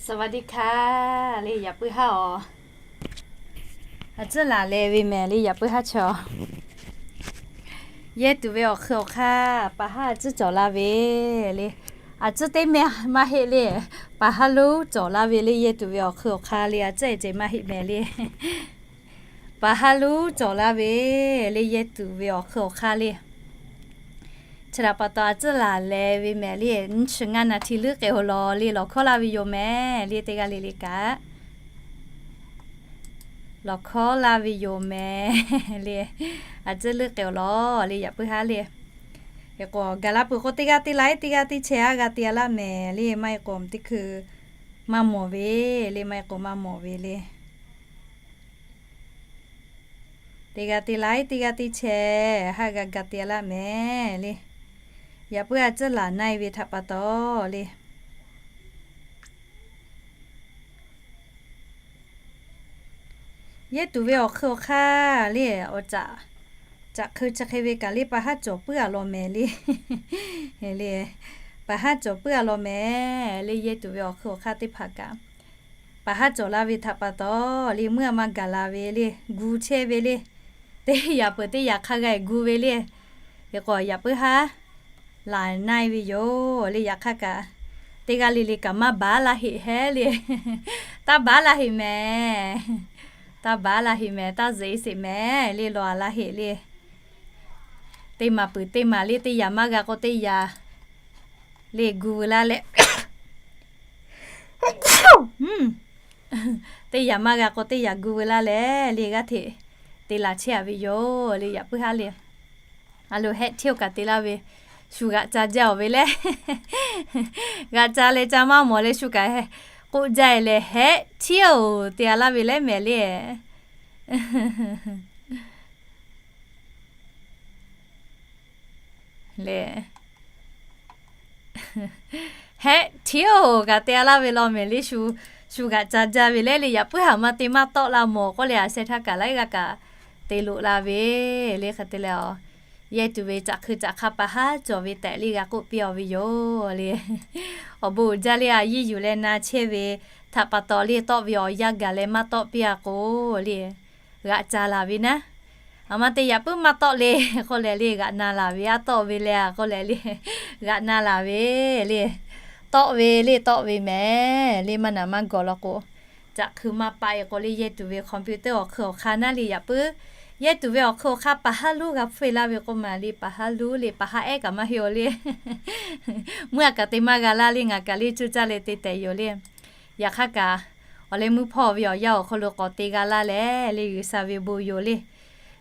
สวัสดีค่ะ le yaꞈ puiˉ haˉ-oˬ. A tcuhˉ laˬ leh ve mehˍ le yaꞈ puiˉ haˉ chaw. Yehˇ tuˬ ve awˬ hk'ui awˬ hk'aˇ, paˍ haˉ a tcuhˉ cawˬ la ve le. A tcuhˉ teˇ mehˇ maˇ heˆ le. Paˍ haˉ lonˉ cawˬ la ve le yehˇ tuˬ ve awˬ hk'ui awˬ hk'aˇ le. A tcuhˉ e ceh maˇ heˆ mehˍ le. Paˍ haˉ lonˉ cawˬ la ve le yehˇ tuˬ ve awˬ hk'ui awˬ hk'aˇ le. Chi htaꞈ pa taw a tcuhˉ laˬ leh ve mehˍ le, nyiˇ chi ngaˇ naˍ htiˍ leuˉ k'ai-oˬ lawˬ le, lawˬ hkawˉ laˇ ve yoˬ mehˍ le, teˇ g'aˇ le le kaꞈ lawˬ hkawˉ laˇ ve yoˬ mehˍ le. A tcuhˉ leuˉ k'ai-oˬ lawˬ le yaꞈ puiˉ haˉ le. Hk'e k'o gaˬ la peuˬ k'o teˇ g'aˇ teˇ laiˉ teˇ g'aˇ teˇ chehˇ haˉ g'a te-a laˇ mehˍ le, maˇ heˆ k'o teˇ hkui maˇ mawˬ ve le, maˇ heˆ k'o maˇ mawˬ ve le. Teˇ g'aˇ teˇ laiˉ teˇ g'aˇ teˇ chehˇ haˉ g'a ga te-a laˇ mehˍ le. Yaꞈ puiˉ a tcuhˉ laˬ na-e ve htaꞈ pa taw le. Yehˇ tuˬ ve awˬ hk'ui awˬ hk'aˇ le, awˬ caꞈ, caꞈ hk'eu chi hk'e ve kaꞈ le paˍ haˉ cawˬ puiˉ-a lawˬ mehˍ le. Le, paˍ haˉ cawˬ puiˉ-a lawˬ mehˍ le, yehˇ tuˬ ve awˬ hk'ui awˬ hk'aˇ teˇ hpaˍ kaꞈ. Paˍ haˉ cawˬ la ve htaꞈ pa taw le, meuˇ a maˇ gaˬ la ve le, gu chehˇ ve le. Teˇ yaꞈ peuˬ teˇ yaꞈ hk'a g'a-e gu ve le. Hk'e k'o yaꞈ puiˉ haˉ laˬ na-e ve yoˬ le. Yaꞈ hk'aˇ kaꞈ teˇ g'aˇ le le kaꞈ maˇ baˬ laˇ heꞈ hehˉ le. Taˇ baˬ laˇ heꞈ mehˍ. Taˇ baˬ laˇ heꞈ mehˍ, taˇ zuhꞈ-e sheˍ mehˍ le, lawˬ-a laˇ heꞈ le. Teˇ maˬ peuˬ teˇ maˬ le, teˇ yaꞈ maˇ g'a k'o teˇ yaꞈ le gu veu laˇ leh, teˇ yaꞈ maˇ g'a k'o teˇ yaꞈ gu veu laˇ leh le, g'aˇ hteꞈ te laˬ chehˇ-a ve yoˬ le. Yaꞈ puiˉ haˉ le. A lo hehˆ hteˇ-oˬ kaꞈ te laˇ ve, shu g'aꞈ ca jaˇ-oˬ ve le. G'aꞈ ca leh ca maˇ mawˬ leh shu kaꞈ k'oˆ jaˇ-e leh hehˆ hteˇ-oˬ te-a laˇ ve leh mehˍ le. Le, hehˆ hteˇ-oˬ kaꞈ te-a laˇ ve lawˬ mehˍ le. Shu, shu g'aꞈ ca jaˇ ve leh le, yaꞈ puiˉ haˉ maˇ te maˇ tawˆ la mawˬ k'oˆ leh, a sheh htaˇ kaꞈ laiˉ g'aˇ kaꞈ te loꞈ la ve le. Hk'e te leh, yehˇ tuˬ ve caꞈ hk'eu caꞈ hk'aˇ paˍ haˉ cawˬ ve tehꞈ le g'a k'oˆ piˇ-a ve yoˬ le. Awˬ bon uiˍ jaˇ le, a yiˇ yuˬ leh na chehˇ ve htaꞈ pa taw le, tawˆ ve awˬ yanˇ gaˬ leh maˇ tawˆ piˇ-a k'o le, g'aꞈ ca laˬ ve naˉ. A ma te yaꞈ puiˉ maˇ tawˆ le k'oˆ leh le, g'aꞈ na laˬ ve, a tawˆ ve le k'oˆ leh le, g'aꞈ na laˬ ve le. Tawˆ ve le, tawˆ ve mehˍ le, maˇ naˍ maˇ gawˬ law k'o, caꞈ hk'eu maˇ paˆ-e k'o le, yehˇ tuˬ ve computer awˬ hk'ui awˬ hk'aˇ naˉ le yaꞈ puiˉ, yehˇ tuˬ ve awˬ hk'ui awˬ hk'aˇ paˍ haˉ lonˉ g'a hpfuhˇ-e laˇ ve k'oˆ ma le, paˍ haˉ lonˉ le, paˍ haˉ ehˉ kaꞈ maˇ heˆ-oˬ le. Meuˇ a kaꞈ te maˇ g'a laˇ le, ngaˬ kaꞈ le cuˇ caˇ leh te tehꞈ yoˬ le. Yaꞈ hk'aˇ kaꞈ, awˬ leh meuˇ hpawˇ ve awˬ yanˇ awˬ hk'aw lo k'awꞈ te g'a laˇ leh le, G'uiˬsha ve bon yoˬ le.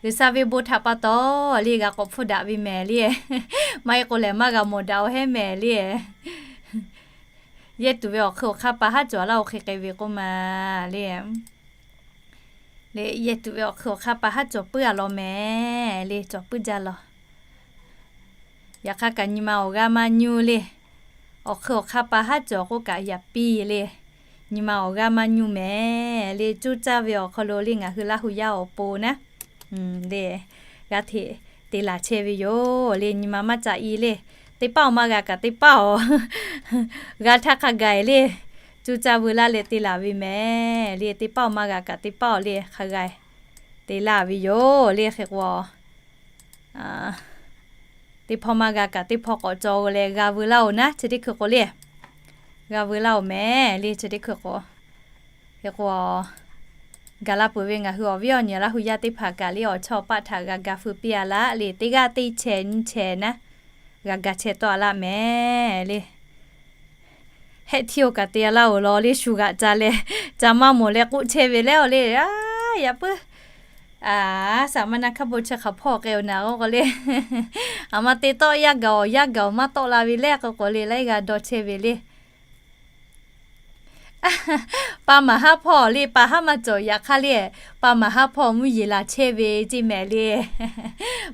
G'uiˬsha ve bon htaꞈ pa taw le g'a k'awꞈ hpfuhˇ daꞈ ve mehˍ le. Maˇ heˆ k'o lehˬ maˇ g'a mawˬ daꞈ-oˬ hehˉ mehˍ le. Yehˇ tuˬ ve awˬ hk'ui awˬ hk'aˇ paˍ haˉ cawˬ laˇ-oˬ hk'e k'ai ve k'oˆ ma le. Le yehˇ tuˬ ve awˬ hk'ui awˬ hk'aˇ paˍ haˉ cawˬ puiˉ-a lawˬ mehˍ le, cawˬ puiˉ jaˇ lawˬ. Yaꞈ hk'aˇ kaꞈ nyi ma awˬ g'aˇ maˇ nyuˇ le. Awˬ hk'ui awˬ hk'aˇ paˍ haˉ cawˬ k'oˆ kaꞈ yaꞈ piˇ le. Nyi ma awˬ g'aˇ maˇ nyuˇ mehˍ le, cuˇ caˇ ve awˬ hk'aw lo le ngaˬ hui Laˇ hu yaˇ awˬ pon naˉ le, g'aˇ hteꞈ te laˬ chehˇ ve yoˬ le. Nyi ma maˇ ca i le. Teˇ paˆ awˬ maˇ g'a kaꞈ teˇ paˆ awˬ g'a htaˇ hk'a gaˬ-e le, cuˇ caˇ veu laˇ leh te laˬ ve mehˍ le. Teˇ paˆ awˬ maˇ g'a kaꞈ teˇ paˆ awˬ le hk'a gaˬ-e te laˇ ve yoˬ le. Hk'e k'o, teˇ hpawˇ maˇ g'a kaꞈ teˇ hpawˇ k'awꞈ caw leh g'a veu laˇ-oˬ naˉ, chi teˇ hkui k'o le, g'a veu laˇ-oˬ mehˍ le. Chi teˇ hkui k'o, hk'e k'o, gaˬ la peuˬ ve ngaˬ hui awˬ viˉ awˬ nyi Laˇ hu yaˇ teˇ hpaˍ kaꞈ le awˬ chawˇ paˆ htaꞈ g'a ga feu piˇ-a laˇ le. Teˇ g'aˇ teˇ chehˇ nyiˇ chehˇ naˉ g'a ga chehˇ tawˆ-a laˇ mehˍ le. Hehˆ hteˇ-oˬ kaꞈ te-a laˇ-oˬ lawˬ le, shu g'aꞈ ca leh ca maˇ mawˬ leh k'oˆ chehˇ ve leh awˬ le, a, yaꞈ puiˉ, a, saˍ maˇ naˆ hkaˇ bon chi hk'aˬ hpawˇ k'ai-oˬ naˍ k'oˆ k'o le, a ma te tawˆ yaˇ gaˬ awˬ yaˇ gaˬ awˬ maˇ tawˆ la ve leh k'oˆ k'o le, laiˉ g'a dawˇ chehˇ ve le. Pa maˍ haˉ hpawˇ le, pa haˉ maˇ cawˬ yaꞈ hk'aˇ le, pa maˍ haˉ hpawˇ mvuhˇ yeˬ laˬ chehˇ ve ceˇ mehˍ le.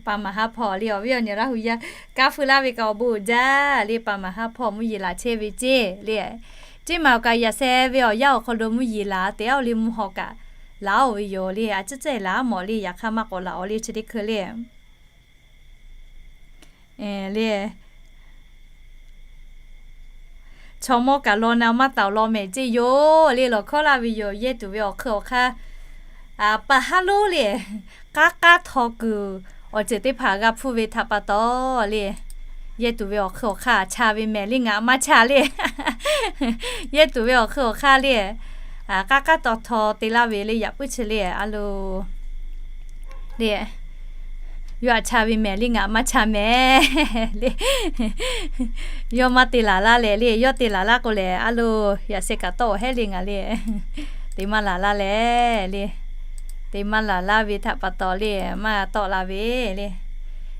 Pa maˍ haˉ hpawˇ le awˬ viˉ awˬ nyi Laˇ hu yaˇ kanˉ feu laˇ ve kaꞈ awˬ bon jaˇ le, pa maˍ haˉ hpawˇ mvuhˇ yeˬ laˬ chehˇ ve ceˇ le. Ceˇ maˬ awˬ kaꞈ yaꞈ sheh ve awˬ yanˇ awˬ hk'aw lo mvuhˇ yeˬ laˬ te-a-oˬ le, mvuhˇ haw kaꞈ laˬ-oˬ ve yoˬ le. A ciˉ cehˇ laˬ mawˬ le, yaꞈ hk'aˇ maˇ k'awꞈ laˬ-oˬ le, chi teˇ hkui le. Le, Chaw mawˇ kaꞈ law na maˇ taˍ law mehˍ ceˇ yoˬ le. Lawˬ hkawˇ laˇ ve yoˬ, yehˇ tuˬ ve awˬ hk'eun awˬ hk'aˇ, a, pa haˉ lonˉ le, k'aˉ k'aˉ htaw kuiˬ awˬ ceuˬ teˇ hpaˍ g'a hpuˇ ve htaꞈ pa taw le, yehˇ tuˬ ve awˬ hk'eun awˬ hk'aˇ cha ve mehˍ le, ngaˬ maˇ cha le. Yehˇ tuˬ ve awˬ hk'eun awˬ hk'aˇ le, k'aˉ k'aˉ taw htaw te laˇ ve le, yaꞈ puiˉ chi le, a lo le, yawˇ aꞈ cha ve mehˍ le, ngaˬ maˇ cha mehˍ le. Yawˇ maˇ te laˬ laˇ leh le, yawˇ te laˬ laˇ k'o lehˬ, a lo, yaꞈ sheh kaꞈ tawˆ awˬ hehˉ le ngaˬ le. Te maˇ laˬ laˇ leh le, te maˇ laˬ laˇ ve htaꞈ pa taw le, maˇ tawˆ la ve le.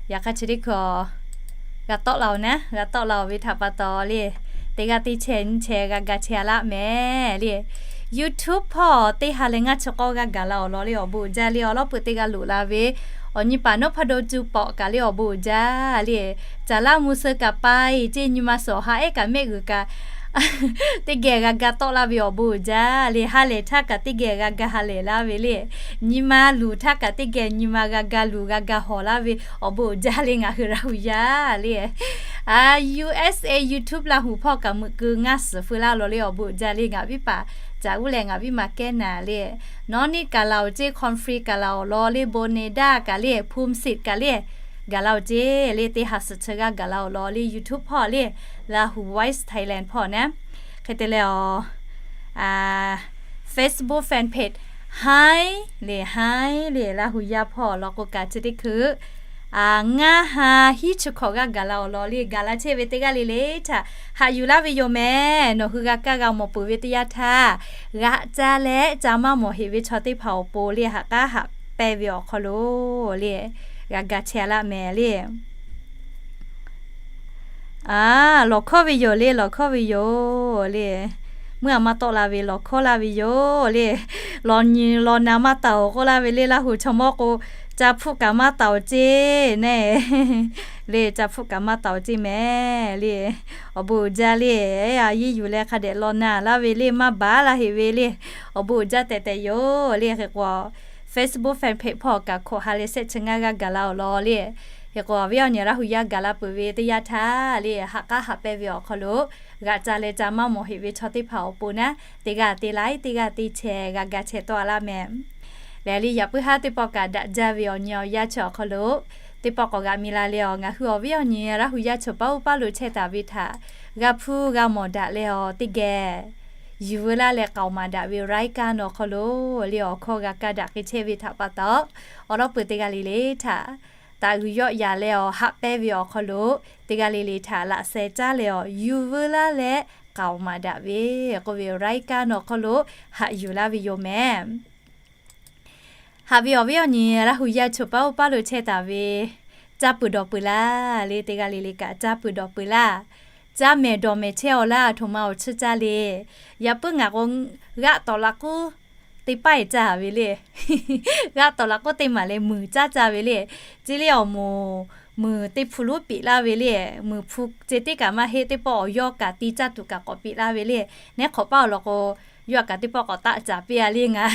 Yaꞈ hk'aˇ chi teˇ hkui g'a tawˆ la-oˬ naˉ, g'a tawˆ la-oˬ ve htaꞈ pa taw le, teˇ g'aˇ teˇ chehˇ nyiˇ chehˇ g'a ga chehˇ laˇ mehˍ le. YouTube hpawˇ teˇ ha leh ngaˇ chi k'awˇ g'aˇ gaˬ la awˬ lawn le, awˬ bon uiˍ jaˇ le. Awˬ lawˉ peuˬ teˇ g'aˇ loꞈ la ve, awˬ nyi paˍ Nawˉ hpaˇ do cu pawꞈ kaꞈ le, awˬ bon uiˍ jaˇ le. Caˬ laˇ mvuh suh kaꞈ paiˇ ceˇ, nyi ma suhˍ ha ehˉ kaꞈ mehˆ g'uiˬ kaꞈ teˇ geh g'a ga tawˆ laˇ ve awˬ bon uiˍ jaˇ le. Ha lehˬ htaˇ kaꞈ teˇ geh g'a ga ha lehˬ laˇ ve le. Nyi ma luˬ htaˇ kaꞈ teˇ geh nyi ma g'a ga luˬ g'a ga hawˬ laˇ ve awˬ bon uiˍ jaˇ le, ngaˬ hui Laˇ hu yaˇ le. A, U S A YouTube Laˇ hu hpawˇ kaꞈ meuꞈ keu ngaˇ suhˍ feu laˇ law le, awˬ bon uiˍ jaˇ le. Ngaˬ viˉ paˍ caˬ uˉ leh ngaˬ viˉ ma kehˉ naˍ le. Nawˉ niˆ kaˬ la-oˬ ceˇ, country kaˬ la awˬ lawn le, Bonada kaꞈ le, Phum Sit kaꞈ le, gaˬ la-oˬ ceˇ le. Teˇ ha suhˍ chi g'aˇ gaˬ la awˬ lawn le, YouTube hpawˇ le, Laˇ hu Voice Thailand hpawˇ naˉ. Hk'e te leh awˬ, Facebook fan page Hi le, Hi le, Laˇ hu yaˇ hpawˇ awˬ lawn k'o kaꞈ chi teˇ hkui ngaˇ ha hiˉ chi hkawꞈ g'aˇ gaˬ la awˬ lawn le, gaˬ la chehˇ ve teˇ g'aˇ le le htaꞈ haꞈ yuˬ laˇ ve yoˬ mehˍ. Nawˬ hui g'a kaˇ g'a mawˬ peuˬ ve teˇ yanˇ htaˇ, g'aꞈ ca leh ca maˇ mawˬ heꞈ ve chaw teˇ hpaˍ awˬ pon le, ha k'aˉ haꞈ pehnˇ ve awˬ hk'aw lo le, g'a ga chehˇ laˇ mehˍ le. A, lawˬ hkawˇ ve yoˬ le, lawˬ hkawˇ ve yoˬ le. Meuˇ a maˇ tawˆ la ve lawˬ hkawˇ laˇ ve yoˬ le. Lawˬ nyi lawˬ na maˇ taˍ-oˬ k'oˆ laˇ ve le, Laˇ hu chaw mawˇ k'o, ca hpfuhˆ kaꞈ maˇ taˍ-oˬ ceˇ neˇ le, ca hpfuhˆ kaꞈ maˇ taˍ-oˬ ceˇ mehˍ le. Awˬ bon uiˍ jaˇ le. A, yehˇ yuˬ leh hk'a dehꞈ lawˬ na laˇ ve le, maˇ baˬ laˇ heꞈ ve le. Awˬ bon uiˍ jaˇ tehꞈ tehꞈ yoˬ le. Hk'e k'o, Facebook fan page hpawˇ kaꞈ hkawꞈ ha leh shehˆ chi ngaˇ g'aˇ gaˬ la awˬ lawn le. Hk'e k'o, awˬ viˉ awˬ nyi Laˇ hu yaˇ gaˬ la peuˬ ve teˇ yanˇ htaˇ le, ha k'aˉ haꞈ pehnˇ ve awˬ hk'aw lo g'aꞈ ca leh ca maˇ mawˬ heꞈ ve chaw teˇ hpaˍ awˬ pon naˉ, teˇ g'aˇ te laiˉ teˇ g'aˇ te chehˇ g'a ga chehˇ tawˆ laˇ mehˍ. Lehˬ le, yaꞈ puiˉ haˉ teˇ pawˆ kaꞈ daꞈ jaˇ ve awˬ nyi awˬ yaˇ chi awˬ hk'aw lo teˇ pawˆ k'awꞈ g'aꞈ mi la leh awˬ, ngaˬ hui awˬ viˉ awˬ nyi Laˇ hu yaˇ chaw paˉ uˉ paˉ lo chehˇ taˍ ve htaꞈ g'a hpuˇ g'a mawˬ daꞈ leh awˬ, teˇ geh yuˬ veu laˇ leh k'aoˍ maˍ daꞈ ve รายการ awˬ hk'aw lo le awˬ hkawˇ g'a kaˇ daꞈ k'ai chehˇ ve htaꞈ pa taw, awˬ lawˉ peuˬ teˇ g'aˇ le le htaꞈ taꞈ g'uiˬ yawˆ yaꞈ leh awˬ haꞈ pehnˇ ve awˬ hk'aw lo teˇ g'aˇ le le htaꞈ laꞈ sheh caˉ leh awˬ, yuˬ veu laˇ leh k'aoˍ maˍ daꞈ ve k'oˆ ve รายการ awˬ hk'aw lo haꞈ yuˬ laˇ ve yoˬ mehˍ. Haꞈ ve awˬ viˉ awˬ nyi Laˇ hu yaˇ chaw paˉ uˉ paˉ lo chehˇ taˍ ve, caˇ peuˬ dawˬ peuˬ laˇ le, teˇ g'aˇ le le kaꞈ caˇ peuˬ dawˬ peuˬ laˇ. Caˇ mehˍ dawˬ mehˍ chehˇ awˬ laˇ, a htoꞈ ma awˬ chi caˇ le. Yaꞈ puiˉ ngaˬ k'o, g'aˆ tawˍ laꞈ k'oˉ teˇ paˉ caˇ ve le. G'aˆ tawˍ laꞈ k'oˉ teˇ maˬ leh muiˬ caˇ caˇ ve le. Ceˇ le awˬ moˍ, muiˬ teˇ hpu lonˉ piꞈ laˇ ve le. Muiˬ hpu ceh tiˉ kaꞈ maˇ heˆ, teˇ pawˆ awˬ yawˇ kaꞈ ti caˇ tuˬ kaꞈ k'awꞈ piꞈ laˇ ve le. Neˉ hk'awꞈ paˇ awˬ lawn k'o, yawˇ kaꞈ teˇ pawˆ k'awꞈ taˆ caˍ piˇ a le, ngaˬ,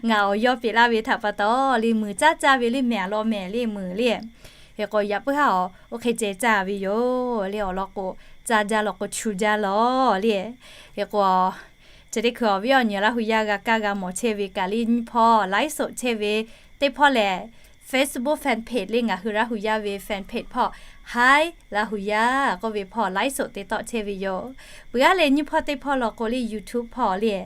ngaˬ awˬ yawˇ piꞈ laˇ ve htaꞈ pa taw le, muiˬ caˇ caˇ ve le, mehˍ a law mehˍ le muiˬ le. Hk'e k'o, yaꞈ puiˉ haˉ awˬ oˇ hk'e ceh caˇ ve yoˬ le. Awˬ lawn k'o, caˇ jaˇ law k'o, chu jaˇ law le. Hk'e k'o, chi teˇ hkui awˬ viˉ awˬ nyi Laˇ hu yaˇ g'a kaˇ g'a mawˬ chehˇ ve kaꞈ le, nyiˇ hpawˇ ไลฟ์สด chehˇ ve teˇ hpawˇ lehˬ, Facebook fan page le, ngaˬ hui Laˇ hu yaˇ ve fan page hpawˇ Hi Laˇ hu yaˇ k'oˆ ve hpawˇ ไลฟ์สด te tawˆ chehˇ ve yoˬ. Peuˬ aˉ leh nyiˇ hpawˇ teˇ hpawˇ law k'o le, YouTube hpawˇ le,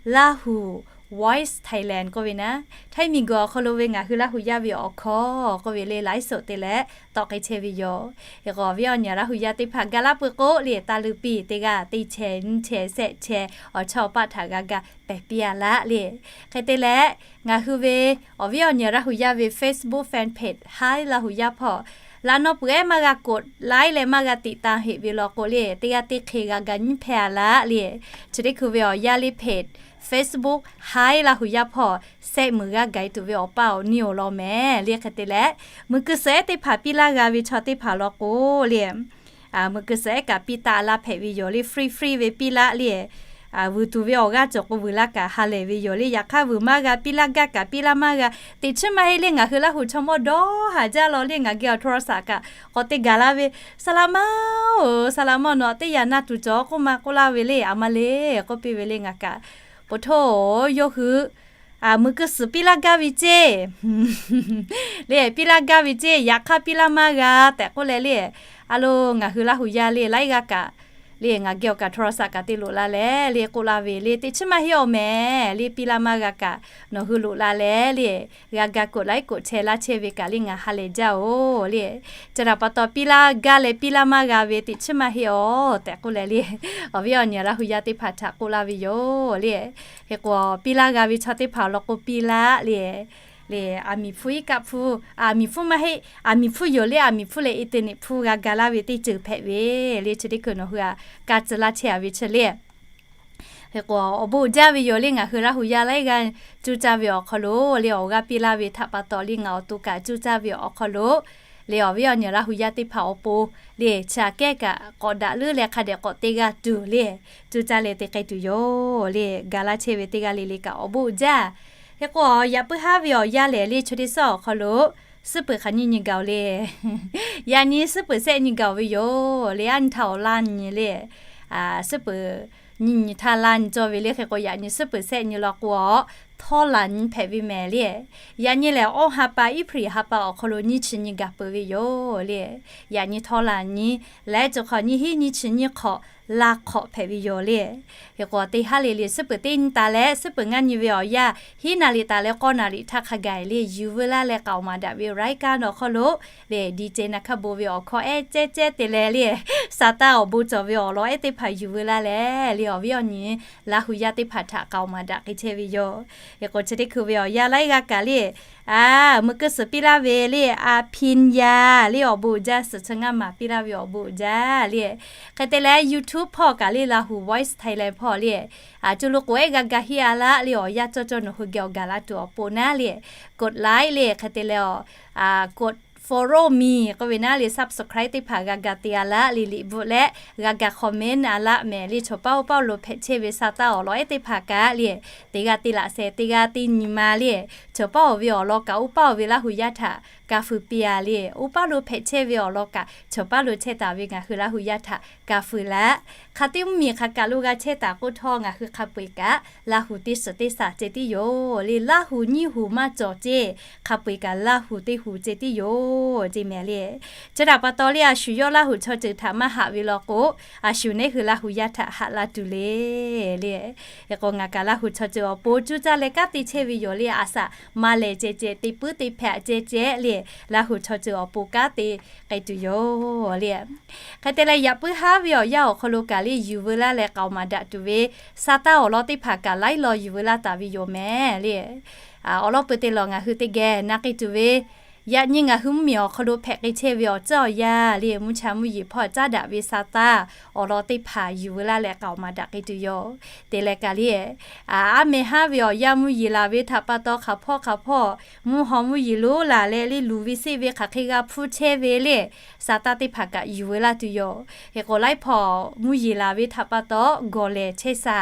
Laˇ hu Voice Thailand k'oˆ ve naˉ, Htaiˇ miˬguiˬ awˬ hk'aw lo ve ngaˬ hui Laˇ hu yaˇ ve awˬ hkawˇ k'oˆ ve le ไลฟ์สด te leh tawˆ k'ai chehˇ ve yoˬ. Hk'e k'o, awˬ viˉ awˬ nyi Laˇ hu yaˇ teˇ hpaˍ ga laˇ peuˬ k'o le, taˇ luˇ piˇ, teˇ g'aˇ teˇ chehˇ nyiˇ chehˇ shehˆ chehˇ awˬ chawˇ paˆ htaꞈ g'a ga pehˬ piˇ a laˇ le. Hk'e te leh, ngaˬ hui ve awˬ viˉ awˬ nyi Laˇ hu yaˇ ve Facebook fan page Hi Laˇ hu yaˇ hpawˇ, laꞈ naw peuˬ ehˉ maˇ g'a กดไลค์ leh maˇ g'a ติดตาม heꞈ ve law k'o le, teˇ g'aˇ teˇ hk'e g'a ga nyiˇ hpehˇ a laˇ le. Chi teˇ hkui ve awˬ yaˇ le เพจ Facebook Hi Laˇ hu yaˇ hpawˇ shehˆ muiˬ g'aˇ gaˬ tuˬ ve awˬ paˇ awˬ niˇ awˬ lawn mehˍ le. Hk'e te leh, muiˬ keu suhˍ ehˉ teˇ hpaˍ piˇ laˇ g'a ve chaw teˇ hpaˍ law k'o le, muiˬ keu suhˍ ehˉ kaꞈ piˇ taˆ laˇ hpehꞈ ve yoˬ le, free free ve piˇ laˇ le. vuiˬ tuˬ ve awˬ g'aˇ cawˬ k'o vuiˬ laˇ kaꞈ ha lehˬ ve yoˬ le. Yaꞈ hk'aˇ vuiˬ maˇ g'a, piˇ laˇ gaˇ kaꞈ piˇ laˇ maˇ g'a. Teꞈ chiˉ maˇ heˆ le, ngaˬ hui Laˇ huˍ chaw mawˇ dawˇ haˍ jaˇ law le, ngaˬ geh awˬ โทรศัพท์ kaꞈ k'awꞈ te gaˬ laˇ ve, Saˍ laꞈ maˇ-oˬ, saˍ laꞈ maˇ, nawˬ teˇ yanˇ na tuˬ cawˬ k'oˆ ma k'oˆ laˇ ve le, a ma le k'oˆ piˇ ve le ngaˬ kaꞈ, Poˬ htoˇ, yawˇ hui muiˬ keu suhˍ piˇ laˇ gaˇ ve ceˇ le, piˇ laˇ gaˇ ve ceˇ, yaꞈ hk'aˇ piˇ laˇ maˇ g'a tehꞈ k'oˆ leh le, a lo ngaˬ hui Laˇ huˍ yaˇ le laiˉ g'aˇ kaꞈ le, ngaˬ geh awˬ kaꞈ โทรศัพท์ kaꞈ te loꞈ la leh le k'oˆ laˇ ve le, teꞈ chiˉ maˇ heˆ awˬ mehˍ le, piˇ laˇ maˇ g'a kaꞈ nawˬ hui loꞈ la leh le, g'a ga กดไลค์ กดแชร์ laˇ chehˇ ve kaꞈ le ngaˬ ha lehˬ jaˇ-oˬ le. Chi htaꞈ pa taw piˇ laˇ gaˇ leh piˇ laˇ maˇ g'a ve teꞈ chiˉ maˇ heˆ awˬ tehꞈ k'oˆ leh le, awˬ viˉ awˬ nyi Laˇ huˍ yaˇ teˇ hpaˍ htaꞈ k'oˆ laˇ ve yoˬ le. Hk'e k'o, piˇ laˇ g'a ve chaw teˇ hpaˍ awˬ lawn k'o piˇ laˇ le. Le, aˬ miˍ hpfuhˇ iˉ kaˆ hpfuhˇ, aˬ miˍ hpfuhˇ maˇ heˆ, aˬ miˍ hpfuhˇ yoˬ le, aˬ miˍ hpfuhˇ leh internet hpfuhˇ g'a ga laˇ ve teˇ ceuˬ hpehꞈ ve le. Chi teˇ hkui nawˬ hui a ka tcuh laˇ chehˇ a ve chi le. Hk'e k'o, awˬ bon jaˇ ve yoˬ le, ngaˬ hui Laˇ huˍ yaˇ laiˉ g'aˇ cuˇ caˇ ve awˬ hk'aw lo le, awˬ g'aˇ piˇ laˇ ve htaꞈ pa taw le ngaˬ awˬ to kaꞈ cuˇ caˇ ve awˬ hk'aw lo le, awˬ viˉ awˬ nyi Laˇ huˍ yaˇ teˇ hpaˍ awˬ pon le, chi aꞈ kehˉ kaꞈ k'awꞈ daꞈ leuˉ leh hk'a dehꞈ k'awꞈ te g'a tuˬ le, cuˇ caˇ leh te k'ai tuˬ yoˬ le. Ga laˇ chehˇ ve teˇ g'aˇ le le kaꞈ awˬ bon jaˇ. Hk'e k'o, yaꞈ puiˉ haˉ ve awˬ yanˇ lehˬ le, chi teˇ suhˉ awˬ hk'aw lo suhˉ peuˬ hk'aˬ nyi nyi gaˬ-oˬ le. Yaꞈ nyi suhˉ peuˬ shehˆ nyi gaˬ-oˬ ve yoˬ le. Aˉ nyi htaˇ awˬ laˇ nyi le, suhˉ peuˬ nyi nyi htaˇ laˇ nyi cawˇ ve le. Hk'e k'o, yaꞈ nyi suhˉ peuˬ shehˆ nyi law k'o, a, htawˇ laˬ nyi hpehꞈ ve mehˍ le. Yaꞈ nyi lehˬ, awˇ ha pa April ha pa awˬ hk'aw lo nyiˇ chi nyi gaˬ peuˬ ve yoˬ le. Yaꞈ nyi htawˇ laˬ nyi leh, chi hk'awꞈ nyiˇ hinˉ nyiˇ chi nyiˇ hk'awꞈ laˇ hk'awꞈ hpehꞈ ve yoˬ le. Hk'e k'o, teˇ haˉ le le suhˉ peuˬ teˇ nyi taˍ leh suhˉ peuˬ ngaˇ nyi ve awˬ yanˇ, hiˉ naˍ riˍ taˍ leh k'awˇ naˍ riˍ htaˇ hk'a gaˬ le yuˬ veu laˇ leh k'aoˍ maˍ daꞈ ve รายการ awˬ hk'aw lo le, DJ Naˍ hkaˇ bon ve awˬ hkawˇ ehˉ cehˇ cehˇ te leh le, sa taˇ awˬ bon cawˬ ve awˬ lawn ehˉ teˇ hpaˍ yuˬ veu laˇ leh le, awˬ viˉ awˬ nyi Laˇ huˍ yaˇ teˇ hpaˍ htaꞈ k'aoˍ maˍ daꞈ k'ai chehˇ ve yoˬ. Hk'e k'o, chi teˇ hkui ve awˬ yanˇ laiˉ g'aˇ kaꞈ le, a, muiˬ keu suhˍ piˇ laˇ ve le, a pin yaˇ le awˬ bon jaˇ suhˍ chi ngaˇ maˬ piˇ laˇ ve awˬ bon jaˇ le. Hk'e te leh, YouTube hpawˇ kaꞈ le, Laˇ huˍ Voice Thailand hpawˇ le, a, co lo k'oˍ ehˉ g'a ga hiˆ a laˇ le, awˬ yanˇ cawˇ cawˇ nawˬ hui geh awˬ gaˬ la tuˬ awˬ pon naˉ le, กดไลค์ le, hk'e te leh a, กด follow me k'oˆ ve naˉ le, subscribe teˇ hpaˍ g'a ga te a laˇ le, liꞈ bvuhꞈ leh g'a ga comment a laˇ mehˍ le, chaw paˇ oˇ paˇ lo hpehꞈ chehˇ ve sa taˇ awˬ lawn ehˉ teˇ hpaˍ kaꞈ le, teˇ g'aˇ te laꞈ sheh teˇ g'aˇ teˇ nyi ma le, chaw paˇ awˬ ve awˬ lawn kaꞈ oˇ paˇ awˬ ve Laˇ huˍ yaˇ htaꞈ ka fui piˇ a le, oˇ paˇ lo hpehꞈ chehˇ ve awˬ lawn kaꞈ chaw paˇ lo chehˇ taˍ ve ngaˬ hui Laˇ huˍ yaˇ htaꞈ ka fui laˇ. Hk'a teˇ mvuhˇmiˬ hk'aˬ kaꞈ lo g'a chehˇ taˍ k'oˆ htawˇ, ngaˬ hui hk'a peu-eˬ kaꞈ Laˇ huˍ teˇ suhˍ teˇ shaˍ ceh tiˉ yoˬ le. Laˇ huˍ nyiˇ huˍ maˇ cawˬ ceˇ, hk'a peu-eˬ kaꞈ Laˇ huˍ teˇ huˍ ceh tiˉ yoˬ ceˇ mehˍ le. Chi htaꞈ pa taw le, a shu yawˇ Laˇ huˍ chaw ceuˬ htaꞈ maˇ haꞈ ve law k'o, a shu neˉ hui Laˇ huˍ yaˇ htaꞈ haꞈ la tuˬ le le. Hk'e k'o, ngaˬ kaꞈ Laˇ huˍ chaw ceuˬ awˬ pon cuˇ caˇ leh kanˉ te chehˇ ve yoˬ le. A shaꞈ maˇ lehˬ ceh ceh, te puiˉ te hpehꞈ ceh ceh le, Laˇ huˍ chaw ceuˬ awˬ pon kanˉ te k'ai tuˬ yoˬ le. Hk'e te leh, yaꞈ puiˉ haˉ ve awˬ yanˇ awˬ hk'aw lo kaꞈ le yuˬ veu laˇ leh k'aoˍ maˍ daꞈ tuˬ ve sa taˇ awˬ lawn teˇ hpaˍ kaꞈ laiˉ law yuˬ veu laˇ taˍ ve yoˬ mehˍ le. Awˬ lawn peuˬ te lawˬ ngaˬ hui teˇ geh na k'ai tuˬ ve, yaꞈ nyi ngaˬ hui mvuhˇmiˬ awˬ hk'aw lo hpehꞈ k'ai chehˇ ve awˬ tcuhˉ awˬ yanˇ le, mvuhˇ cha mvuhˇ yeˬ hpawˇ caˉ daꞈ ve sa taˇ awˬ lawn teˇ hpaˍ yuˬ veu laˇ leh k'aoˍ maˍ daꞈ k'ai tuˬ yoˬ. Te leh kaꞈ le, aˉ meh haˉ ve awˬ yanˇ mvuhˇ yeˬ laˬ ve htaꞈ pa taw hk'aˬ hpawˇ hk'aˬ hpawˇ mvuhˇ haw mvuhˇ yeˬ lonˉ laˬ leh le, luˬ ve seˆ ve hk'aˬ hk'e g'a hpfuhˇ chehˇ ve le, sa taˇ teˇ hpaˍ kaꞈ yuˬ veu laˇ tuˬ yoˬ. Hk'e k'o, laiˉ hpawˇ mvuhˇ yeˬ laˬ ve htaꞈ pa taw gawˬ lehˬ chehˇ sha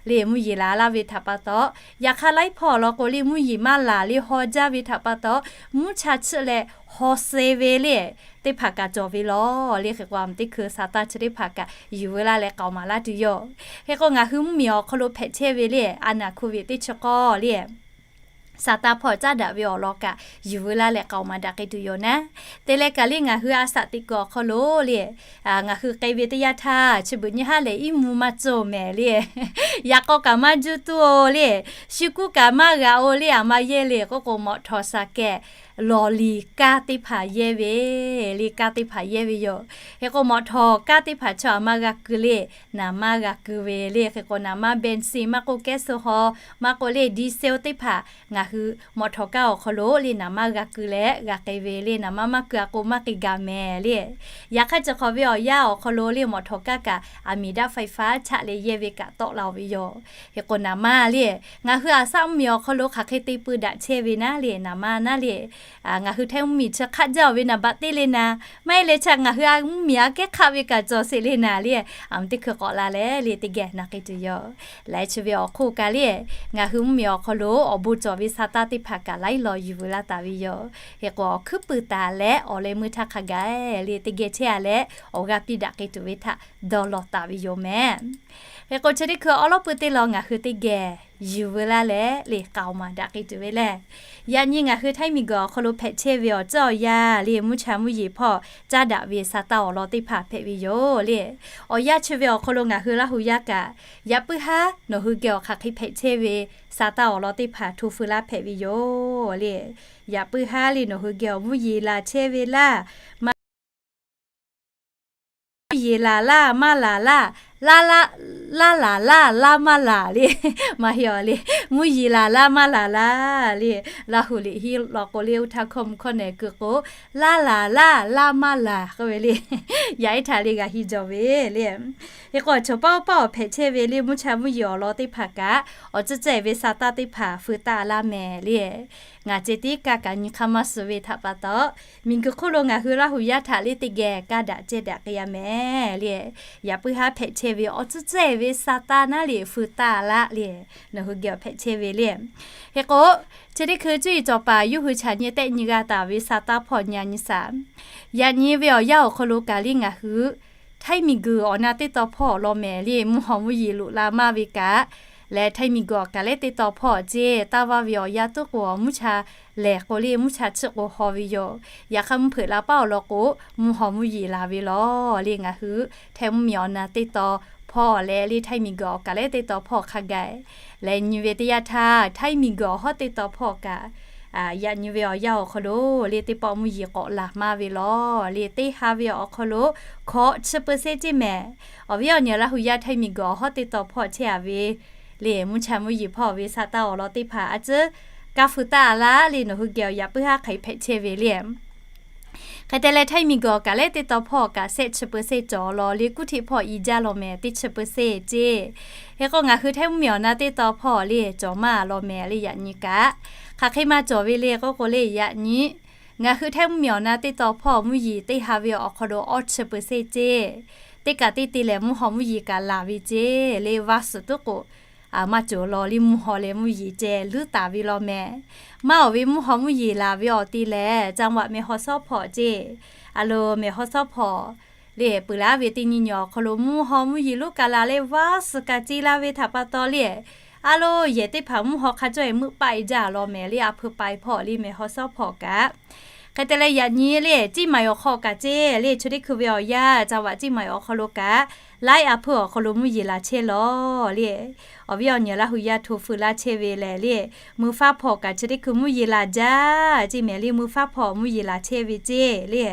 le, mvuhˇ yeˬ laˬ laˇ ve htaꞈ pa taw, yaꞈ hk'aˇ laiˉ hpawˇ awˬ lawn k'o le, mvuhˇ yeˬ maˇ laˬ le haw jaˇ ve htaꞈ pa taw, mvuhˇ cha chiˆ leh haw suh ve le, teˇ hpaˍ kaꞈ cawˬ ve lawˬ le. Hk'e k'o, a mvuhˇ teˇ hkui sa taˇ chi teˇ hpaˍ kaꞈ yuˬ veu laˇ leh k'aoˍ maˍ laˇ tuˬ yoˬ. Hk'e k'o, ngaˬ hui mvuhˇmiˬ awˬ hk'aw lo hpehꞈ chehˇ ve le, a naˍ hk'oˆ ve teˇ chi k'awˇ le, sa taˇ hpawˇ caˉ daꞈ ve awˬ lawn kaꞈ yuˬ veu laˇ leh k'aoˍ maˍ daꞈ k'ai tuˬ yoˬ naˉ. Te leh kaꞈ le, ngaˬ hui a shaꞈ teꞈ kuiˬ awˬ hk'aw lo le, ngaˬ hui k'ai ve teˇ yanˇ htaˇ, chi beuꞈ nyiˇ haˉ lehˬ iˉ mvuh maˇ cawˬ mehˍ le. Yaꞈ k'aw kaꞈ maˇ juˇ tuˬ-oˬ le, shu kuˉ kaꞈ maˇ g'a-oˬ le, aˬ ma yehˇ le k'oˆ k'o, mawꞈ htawˍ sha kehˬ lawˬ liˬ kaˇ teˇ hpaˍ yehˇ ve le, kaˇ teˇ hpaˍ yehˇ ve yoˬ. Hk'e k'o, mawꞈ htawˍ kaˇ teˇ hpaˍ chaw aˬ ma g'a keu le, naˍ manˇ g'a keu ve le. Hk'e k'o, naˍ manˇ เบนซิน maˇ k'oˆ แก๊สโซฮอล์ maˇ k'oˆ le, ดีเซล teˇ hpaˍ ngaˬ hui mawꞈ htawˍ kaˇ awˬ hk'aw lo le naˍ manˇ g'a keu leh g'a k'ai ve le, naˍ manˇ maˇ keu a k'o maˇ k'ai gaˬ mehˍ le. Yaꞈ hk'aˇ, chi hk'awꞈ ve awˬ yanˇ awˬ hk'aw lo le mawꞈ htawˍ kaˇ kaꞈ aˬ miˍ daꞈ ไฟฟ้า chaꞈ leh yehˇ ve kaꞈ tawˆ la-oˬ ve yoˬ. Hk'e k'o, naˍ manˇ le, ngaˬ hui aˬ shaˆ mvuhˇmiˬ awˬ hk'aw lo hk'aˬ hk'e te pui daꞈ chehˇ ve naˉ le, naˍ manˇ naˉ le, Ngaˬ hui Htaiˇ mvuhˇmiˬ chi hk'aˆ jaˇ-oˬ ve naˍ baꞈ te le naˍ, maˇ heˆ leh chi ngaˬ hui a mvuhˇmiˬ aꞈ kehˉ hk'aˆ ve kaꞈ cawˬ sheˍ le naˍ le, a mvuhˇ teˇ hkui k'awꞈ la leh le teˇ geh na k'ai tuˬ yoˬ. Laiˉ chi ve awˬ hk'oˆ kaꞈ le, ngaˬ hui mvuhˇmiˬ awˬ hk'aw lo awˬ bon cawˬ ve sa taˇ teˇ hpaˍ kaꞈ laiˉ law yuˬ veu laˇ taˍ ve yoˬ. Hk'e k'o awˬ hkuiˉ puiˍ taˍ leh awˬ leh meuˇ htaˇ hk'a gaˬ le teˇ geh chehˇ-a leh awˬ g'aˇ piˇ daꞈ k'ai tuˬ ve htaꞈ dawˇ law taˍ ve yoˬ mehˍ. Hk'e k'o chi teˇ hkui awˉ lawˉ pui teˇ law ngaˬ hui teˇ geh yuˬ veu laˇ leh le k'aoˍ maˍ daꞈ k'ai tuˬ ve le. Yaꞈ nyi ngaˬ hui Htaiˇ miˬguiˬ awˬ hk'aw lo hpehꞈ chehˇ ve awˬ tcuhˉ awˬ yanˇ le mvuhˇ cha mvuhˇ yeˬ hpawˇ caˉ daꞈ ve sa taˇ awˬ lawn teˇ hpaˍ hpehꞈ ve yoˬ le. Awˬ yanˇ chi ve awˬ hk'aw lo ngaˬ hui Laˇ hu yaˇ kaꞈ yaꞈ puiˉ haˉ nawˬ hui geh awˬ hk'aˬ hk'e hpehꞈ chehˇ ve sa taˇ awˬ lawn teˇ hpaˍ hto feu laˇ hpehꞈ ve yoˬ le. Yaꞈ puiˉ haˉ le nawˬ hui geh awˬ mvuhˇ yeˬ laˬ chehˇ ve laˇ maˇ mvuhˇ yeˬ laˬ laˇ maˇ laˬ laˇ, laˇ laˬ laˇ laˇ maˇ laˬ le. Maˇ heˆ awˬ le, mvuhˇ yeˬ laˬ laˇ maˇ laˬ laˇ le. Laˇ hu liꞈ hiˉ law k'o le oˇ htaˇ hkawˇ mvuh hkawˇ nehˬ kuiˬ k'o, laˇ laˬ laˇ laˇ maˇ laˬ k'oˆ ve le. Yaꞈ ehˉ htaꞈ le g'a hiˇ jawˬ ve le. Hk'e k'o chaw paˇ oˇ paˇ awˬ hpehꞈ chehˇ ve le mvuhˇ cha mvuhˇ yeˬ awˬ lawn teˇ hpaˍ kaꞈ awˬ tcuhˉ cehˬ ve sa taˇ teˇ hpaˍ feu taˇ laˇ mehˍ le. Ngaˬ ceh tiˉ kaˇ kaꞈ nyi hk'aˇ maˇ suh ve htaꞈ pa taw, miˬguiˬ hk'oˆ lo ngaˬ hui Laˇ hu yaˇ htaꞈ le teˇ geh kaˇ daꞈ cehˇ daꞈ k'ai yaˇ mehˍ le. Yaꞈ puiˉ haˉ hpehꞈ chehˇ ve awˬ tcuhˉ cehˬ ve sa taˇ naˉ le feu taˇ laˇ le. Nawˬ hui geh awˬ hpehꞈ chehˇ ve le. Hk'e k'o, chi teˇ hkui cuˇ yiˍ cawˬ paˍ yawˇ hui chaꞈ nyi tehˆ nyi g'a taˍ ve sa taˇ hpawˇ nyi a nyi shaˍ. Yaꞈ nyi ve awˬ yanˇ awˬ hk'aw lo kaꞈ le ngaˬ hui Htaiˇ miˬguiˬ awˬ na teˇ taw hpawˇ awˬ lawn mehˍ le mvuhˇ haw mvuhˇ yeˬ loꞈ la maˇ ve kaꞈ, leh Htaiˇ miˬguiˬ awˬ kaˍ lehˉ teˇ taw hpawˇ ceˇ taˇ vaˇ ve awˬ yanˇ tuˉ k'o awˬ mvuhˇ cha lehˬ k'o le mvuhˇ cha chiˇ k'o haw ve yoˬ. Yaꞈ hk'aˇ mvuhˇ hpeuꞈ la paˉ awˬ lawn k'o, mvuhˇ haw mvuhˇ yeˬ laˬ ve lawˬ le ngaˬ hui Htaiˇ mvuhˇmiˬ awˬ na teˇ taw hpawˇ leh le Htaiˇ miˬguiˬ awˬ kaˍ lehˉ teˇ taw hpawˇ hk'a gaˬ. Leh nyi ve teˇ yanˇ htaˇ Htaiˇ miˬguiˬ awˬ hawˉ teˇ taw hpawˇ kaꞈ, yaꞈ nyi ve awˬ yanˇ awˬ hk'aw lo le teˇ pawˆ mvuhˇ yeˬ k'awꞈ laˬ maˇ ve lawˬ le teˇ ha ve awˬ hk'aw lo hkawꞈ chi peu se ceˇ mehˍ. Awˬ viˉ awˬ nyi Laˇ hu yaˇ Htaiˇ miˬguiˬ awˬ hawˉ teˇ taw hpawˇ chehˇ a ve le mvuhˇ cha mvuhˇ yeˬ hpawˇ ve sa taˇ awˬ lawn teˇ hpaˍ a tcuhˉ kaˇ feu taˇ laˇ le nawˬ hui geh awˬ yaꞈ puiˉ haˉ hk'aˬ hk'e hpehꞈ chehˇ ve le. Hk'e te leh Htaiˇ miˬguiˬ awˬ kaˍ lehˉ teˇ taw hpawˇ kaꞈ shehˆ chi peu se cawˬ law le kuˉ hteꞈ hpawˇ i jaˇ law mehˍ teˇ chi peu se ceˇ. Hk'e k'o ngaˬ hui Htaiˇ mvuhˇmiˬ awˬ na teˇ taw hpawˇ le cawˬ maˇ law mehˍ le yaꞈ nyi kaꞈ. Hk'aˬ hk'e maˇ cawˬ ve le k'oˆ k'o le yaꞈ nyi ngaˬ hui Htaiˇ mvuhˇmiˬ awˬ na teˇ taw hpawˇ mvuhˇ yeˬ teˇ ha ve awˬ hk'aw lo awˇ chi peu se ceˇ. Teˇ kaꞈ teˇ te lehˬ mvuhˇ haw mvuhˇ yeˬ kaꞈ laˬ ve ceˇ le vaˇ suhˍ tuˉ k'o maˇ cawˬ law le mvuhˇ haw leh mvuhˇ yeˬ ceh luˉ taˍ ve law mehˍ. Maˇ awˬ ve mvuhˇ haw mvuhˇ yeˬ laˬ ve awˬ te lehˬ จังหวัดแม่ฮ่องสอน hpawˇ ceˇ. A lo แม่ฮ่องสอน hpawˇ le peuˬ laˇ ve teˇ nyi nyi awˬ hk'aw lo mvuhˇ haw mvuhˇ yeˬ luˉ kaꞈ laˬ leh vaˇ suhˍ kaꞈ ceˇ laˇ ve htaꞈ pa taw le, a lo yehˬ teˇ hpaˍ mvuhˇ haw hk'a cawˇ e meuˆ paˆ e jaˇ law mehˍ le a hpeu pai hpawˇ le แม่ฮ่องสอน hpawˇ kaꞈ. Hk'e te leh yaꞈ nyi le เชียงใหม่ awˬ hk'aw kaꞈ ceˇ le chi teˇ hkui ve awˬ yanˇ จังหวัดเชียงใหม่ awˬ hk'aw lo kaꞈ laiˉ a hpeu awˬ hk'aw lo mvuhˇ yeˬ laˬ chehˇ law le. Awˬ viˉ awˬ nyi Laˇ hu yaˇ hto feu laˇ chehˇ ve lehˬ le, mui faˉ hpawˇ kaꞈ chi teˇ hkui mvuhˇ yeˬ laˬ jaˇ ceˇ mehˍ le mui faˉ hpawˇ mvuhˇ yeˬ laˬ chehˇ ve ceˇ le.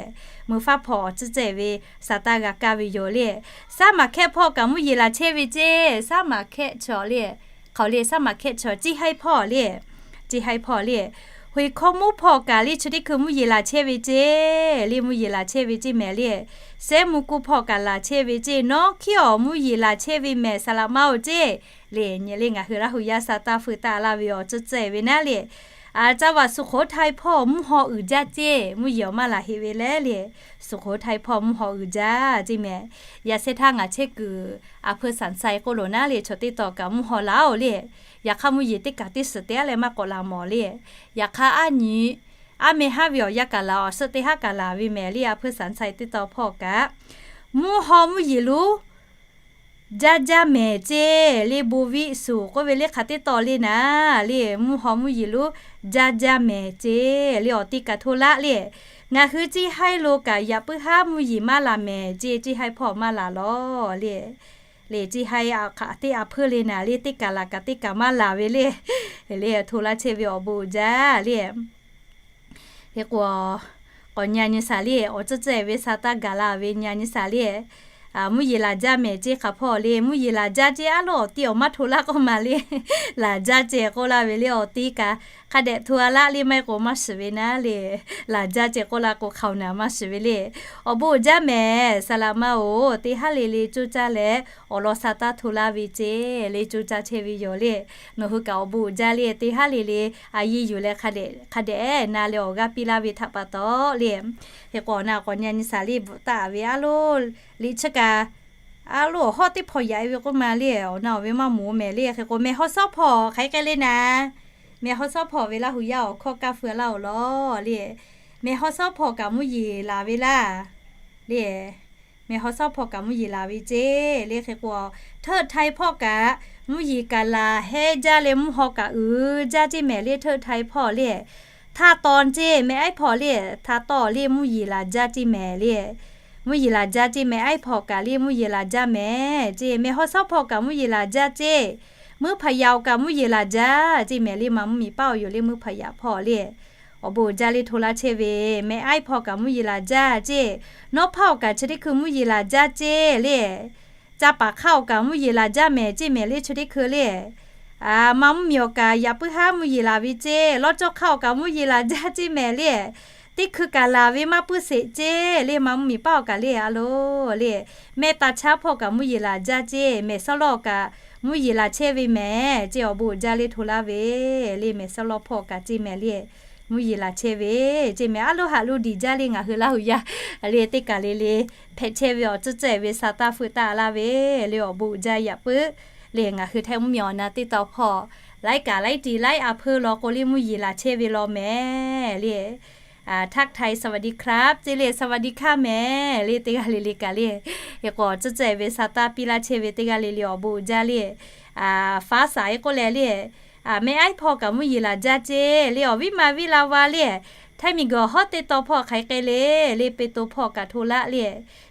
Mui faˉ hpawˇ awˬ tcuhˉ cehˬ ve sa taˇ g'a kaˇ ve yoˬ le. Saˉ maˍ hkehˆ hpawˇ kaꞈ mvuhˇ yeˬ laˬ chehˇ ve ceˇ saˉ maˍ hkehˆ chaw le. Hk'aˬ le saˉ maˍ hkehˆ chaw ceˇ haiˉ hpawˇ le. Ceˇ haiˉ hpawˇ le. Hoꞈ e hkawˇ mvuhˇ hpawˇ kaꞈ le chi teˇ hkui mvuhˇ yeˬ laˬ chehˇ ve ceˇ le mvuhˇ yeˬ laˬ chehˇ ve ceˇ mehˍ le. Sehˉ mvuh kuˇ hpawˇ kaꞈ laˬ chehˇ ve ceˇ nawˉ hkiˉ awˬ mvuhˇ yeˬ laˬ chehˇ ve mehˍ saˍ laꞈ maˇ oˬ ceˇ le nyi le ngaˬ hui Laˇ hu yaˇ sa taˇ feu taˇ laˇ ve awˬ tcuhˉ cehˬ ve naˉ le. A caˇ vaꞈ Suˍ hk'oˍ htaiˇ hpawˇ mvuhˇ haw uiˍ jaˇ ceˇ mvuhˇ yeˬ awˬ maˇ laˬ heꞈ ve leh le. Suˍ hk'oˍ htaiˇ hpawˇ mvuhˇ haw uiˍ jaˇ ceˇ mehˍ. Yaꞈ sheh htaˇ ngaˬ chehˇ kuiˬ a hpeu Saˍ Saˍ k'oˆ lo naˉ le chaw teˇ taw kaꞈ mvuhˇ haw laˬ oˬ le. Yaꞈ hk'aˇ mvuhˇ yeˬ teˇ kaꞈ teˇ suhˍ te aˉ leh maˇ k'awꞈ laˬ mawˬ le. Yaꞈ hk'aˇ aˉ nyi aˉ meh haˉ ve awˬ yanˇ kaꞈ laˬ awˬ suhˆ teˇ haˉ kaꞈ laˬ ve mehˍ le a hpeu Saˍ Saˍ teˇ taw hpawˇ kaꞈ mvuhˇ haw mvuhˇ yeˬ lo jaˇ jaˇ mehˍ ceˇ le bon viˆ suˍ k'oˆ ve le hk'aˬ teˇ taw le naˉ le mvuhˇ haw mvuhˇ yeˬ lo jaˇ jaˇ mehˍ ceˇ le awˬ te kaꞈ hto laˇ le. Ngaˬ hui ceˇ haiˉ lo kaꞈ yaꞈ puiˉ haˉ mvuhˇ yeˬ maˇ laˬ mehˍ ceˇ ceˇ haiˉ hpawˇ maˇ laˬ lawˬ le. Le ceˇ haiˉ hk'aˬ teˇ a hpeuˇ le naˉ le teˇ kaꞈ laˬ kaꞈ teˇ kaꞈ maˇ laˬ ve le. Le hto laˇ chehˇ ve awˬ bon jaˇ le. Hk'e k'o, k'awꞈ nyi a nyi shaˍ le awˬ tcuhˉ cehˬ ve sa taˇ gaˬ la ve nyi a nyi shaˍ le. mvuhˇ yeˬ laˬ jaˇ mehˍ ceˇ hk'aˬ hpawˇ le, mvuhˇ yeˬ laˬ jaˇ ceˇ, aˉ loˉ awˬ tiˇ awˬ maˇ hto laˇ k'oˆ ma le, laˬ jaˇ ceˇ k'oˆ laˇ ve le, awˬ tiˇ kaꞈ hk'a dehꞈ hto a laˆ le, maˇ heˆ k'o maˇ shiˍ ve naˉ le, laˬ jaˇ ceˇ k'oˆ laˇ k'o hk'aoˬ naˍ maˇ shiˍ ve le. Awˬ bon uiˍ jaˇ mehˍ, saˍ laꞈ ma-oˬ, teˇ haˉ le le coˇ caˇ leh awˬ lawn sa taˇ hto laˇ ve ceˇ le, coˇ caˇ chehˇ ve yoˬ le. Nawˬ hui kaꞈ awˬ bon uiˍ jaˇ le, teˇ haˉ le le a yiˇ yuˬ leh hk'a dehꞈ na leh awˬ g'aˇ piˇ laˇ ve htaꞈ pa taw le. Hk'e k'o na k'awꞈ nyi nyi saˍ liˇ bvuhꞈ taˍ ve aˉ loˉ, liꞈ chi kaꞈ aˉ loˉ awˬ hawˉ teˇ hpawnˬ yaꞈ e ve k'oˆ ma le, awˬ na awˬ ve maˇ moˍ mehˍ le. Hk'e k'o mehˬ haw shawˉ hpawˇ hk'aˬ hk'e k'ai le naˉ, mehˬ haw shawˉ hpawˇ ve Laˇ hu yaˇ awˬ hkawˇ kaˇ feu laˇ-oˬ lawˬ le. Mehˬ haw shawˉ hpawˇ kaꞈ mvuhˇ yeˬ laˬ ve laˇ le. Mehˬ haw shawˉ hpawˇ kaꞈ mvuhˇ yeˬ laˬ ve ceˇ le. Hk'e k'o, hteuˆ htaiˍ hpawˇ kaꞈ mvuhˇ yeˬ kaꞈ laˬ hehnˇ jaˇ leh mvuhˇ haw kaꞈ uiˍ jaˇ ceˇ mehˍ le, hteuˆ htaiˍ hpawˇ le. Htaˇ tawˍ ceˇ mehˍ aiˉ hpawˇ le, htaˇ tawˍ le mvuhˇ yeˬ laˬ jaˇ ceˇ mehˍ le. Mvuhˇ yeˬ laˬ jaˇ ceˇ mehˍ aiˉ hpawˇ kaꞈ le mvuhˇ yeˬ laˬ jaˇ mehˍ ceˇ, mehˬ haw shawˉ hpawˇ kaꞈ mvuhˇ yeˬ laˬ jaˇ ceˇ, muiˇ hpaˍ yaꞈ awˬ kaꞈ mvuhˇ yeˬ laˬ jaˇ ceˇ mehˍ le, ma mvuhˇ miˬ paˇ awˬ yoˬ le, muiˇ hpaˍ yaꞈ hpawˇ le. Awˬ bon uiˍ jaˇ le hto laˇ chehˇ ve, mehˍ aiˉ hpawˇ kaꞈ mvuhˇ yeˬ laˬ jaˇ ceˇ, nawˉ hpaˇ awˬ kaꞈ chi teˇ hkui mvuhˇ yeˬ laˬ jaˇ ceˇ le. Ca paˍ hk'aˇ awˬ kaꞈ mvuhˇ yeˬ laˬ jaˇ mehˍ ceˇ mehˍ le, chi teˇ hkui le. Ma mvuhˇ miˬ awˬ kaꞈ yaꞈ puiˉ haˉ mvuhˇ yeˬ laˬ ve ceˇ, lawˇ cawˇ hk'aˇ awˬ kaꞈ mvuhˇ yeˬ laˬ jaˇ ceˇ mehˍ le. Teˇ hkui kaꞈ laˬ ve maˇ puiˉ sheˍ ceˇ le, ma mvuhˇ miˬ paˇ awˬ kaꞈ le a loˬ le. Mehˆ taˍ chaˇ hpawˇ kaꞈ mvuhˇ yeˬ laˬ jaˇ ceˇ, mehˬ sawˉ lawˇ kaꞈ mvuhˇ yeˬ laˬ chehˇ ve mehˍ ceˇ, awˬ bon uiˍ jaˇ le hto laˇ ve le, mehˬ sawˉ lawˇ hpawˇ kaꞈ ceˇ mehˍ le, mvuhˇ yeˬ laˬ chehˇ ve ceˇ mehˍ. Aˉ loˉ haꞈ lo diˬ jaˇ le, ngaˬ hui Laˇ hu yaˇ le teˇ kaˬ le le hpehꞈ chehˇ ve awˬ tcuhˉ tcuhˉ ve sa taˇ feu taˇ laˇ ve le, awˬ bon uiˍ jaˇ yaꞈ puiˉ le. Ngaˬ hui htaiˇ mvuhˇ miˬ awˬ na teˇ taw hpawˇ laiˉ kaꞈ laiˉ tiˍ laiˉ a hpeuˇ law k'o le mvuhˇ yeˬ laˬ chehˇ ve law mehˍ le. ทักทาย สวัสดีครับ ceˇ le, สวัสดีค่ะ mehˍ le, teˇ g'aˇ le le kaꞈ le. Hk'e k'o tcuhˉ tcuhˉ ve sa taˇ piˇ laˇ chehˇ ve teˇ g'aˇ le le awˬ bon uiˍ jaˇ le. Faˉ saˍ e k'oˆ leh le, mehˍ aiˉ hpawˇ kaꞈ mvuhˇ yeˬ laˬ jaˇ ceˇ le, awˬ viˉ ma viˉ la va le, htaiˇ miˬ guiˬ awˬ hawˉ teˇ taw hpawˇ hk'aˬ hk'e le le, Peˇtawˇ hpawˇ kaꞈ hto laˇ le.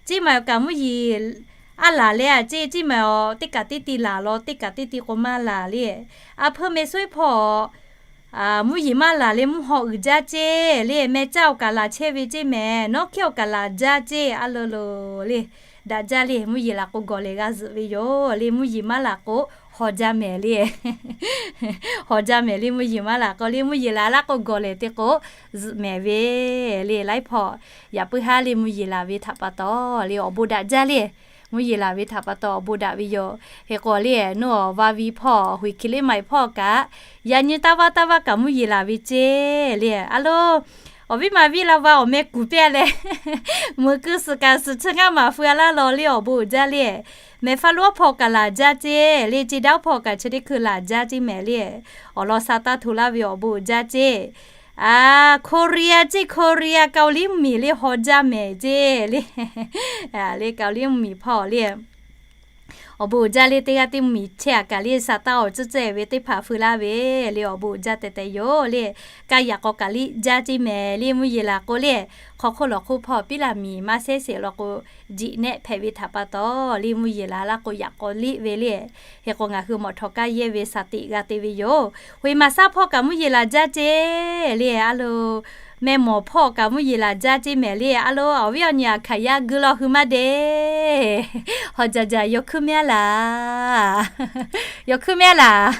Ceˇ maˬ awˬ kaꞈ mvuhˇ yeˬ a laˬ leh a ceˇ, ceˇ maˬ awˬ teˇ kaꞈ teˇ ti laˬ law, teˇ kaꞈ teˇ ti k'o maˇ laˬ le. A hpeuˇ meh suˉ hpawˇ mvuhˇ yeˬ maˇ laˬ le, mvuhˇ haw uiˍ jaˇ ceˇ le, meh caˇ awˬ kaꞈ laˬ chehˇ ve ceˇ mehˍ, nawˉ hkiˉ awˬ kaꞈ laˬ jaˇ ceˇ a loˬ loˬ le. Daꞈ jaˇ le, mvuhˇ yeˬ laˬ k'o gawˬ lehˬ g'a zuhꞈ ve yoˬ le, mvuhˇ yeˬ maˇ laˬ k'o haw jaˇ mehˍ le. Haw jaˇ mehˍ le, mvuhˇ yeˬ maˇ laˬ k'o le, mvuhˇ yeˬ laˬ laˇ k'o gawˬ lehˬ te k'o zuhꞈ mehˍ ve le. Laiˉ hpawˇ yaꞈ puiˉ haˉ le mvuhˇ yeˬ laˬ ve htaꞈ pa taw le awˬ bon daꞈ jaˇ le. Mvuhˇ yeˬ laˬ ve htaꞈ pa taw awˬ bon daꞈ ve yoˬ. Hk'e k'o le, nawˬ va vi hpawˇ huiˍ hkiˬ liˇ maˬ hpawˇ kaꞈ, yaꞈ nyi taˇ vaˇ taˇ vaˇ kaꞈ mvuhˇ yeˬ laˬ ve ceˇ le. A loˬ, awˬ viˉ ma viˉ la va awˬ meh kuˬ pehˇ leh, meuꞈ keu suhˍ kaꞈ suhˍ chi ngaˇ maˍ feu a laˇ law le, awˬ bon uiˍ jaˇ le. Mehˍ faˇ loˉ hpawˇ kaꞈ laˬ jaˇ ceˇ le, ceˇ daˇ hpawˇ kaꞈ chi teˇ hkui laˬ jaˇ ceˇ mehˍ le. Awˬ lawn sa taˇ hto laˇ ve awˬ bon uiˍ jaˇ ceˇ. Korea ceˇ, Korea Kaoliˉ mvuhˇ miˬ le haw jaˇ mehˍ ceˇ le. Le Kaoliˉ mvuhˇ miˬ hpawˇ le awˬ bon uiˍ jaˇ le, teˇ g'aˇ teˇ mvuhˇ miˬ chehˇ a kaꞈ le sa taˇ awˬ tcuhˉ tcuhˉ ve teˇ hpaˍ feu laˇ ve le, awˬ bon uiˍ jaˇ teh teh yoˬ le. Kaˇ yaꞈ k'aw kaꞈ liˇ jaˇ ceˇ mehˍ le, mvuhˇ yeˬ laˬ k'o le, hk'aw hk'oˆ lawˬ hk'oˆ hpawˇ piˉ laˬ miˬ maˇ sehˉ sheˍ law k'o, jiꞈ nehˆ hpehꞈ ve htaꞈ pa taw le, mvuhˇ yeˬ laˬ laˇ k'o yaꞈ k'aw liˇ ve le. Hk'e k'o ngaˬ hui mawˬ htawꞈ kaˇ yehˇ ve saˍ tiꞈ g'a te ve yoˬ. Hoꞈ e maˍ saˉ hpawˇ kaꞈ mvuhˇ yeˬ laˬ jaˇ ceˇ le, a loˬ, meh mawˬ hpawˇ kaꞈ mvuhˇ yeˬ laˬ jaˇ ceˇ mehˍ le. A loˬ, awˬ viˉ awˬ nyi aˬ hkaˍ yaˇ gu law hui maˇ deˬ. Hawˬ jaˬ jaˬ yaw hkuiˉ mehˉ a laˬ. Yaw hkuiˉ mehˉ a laˬ.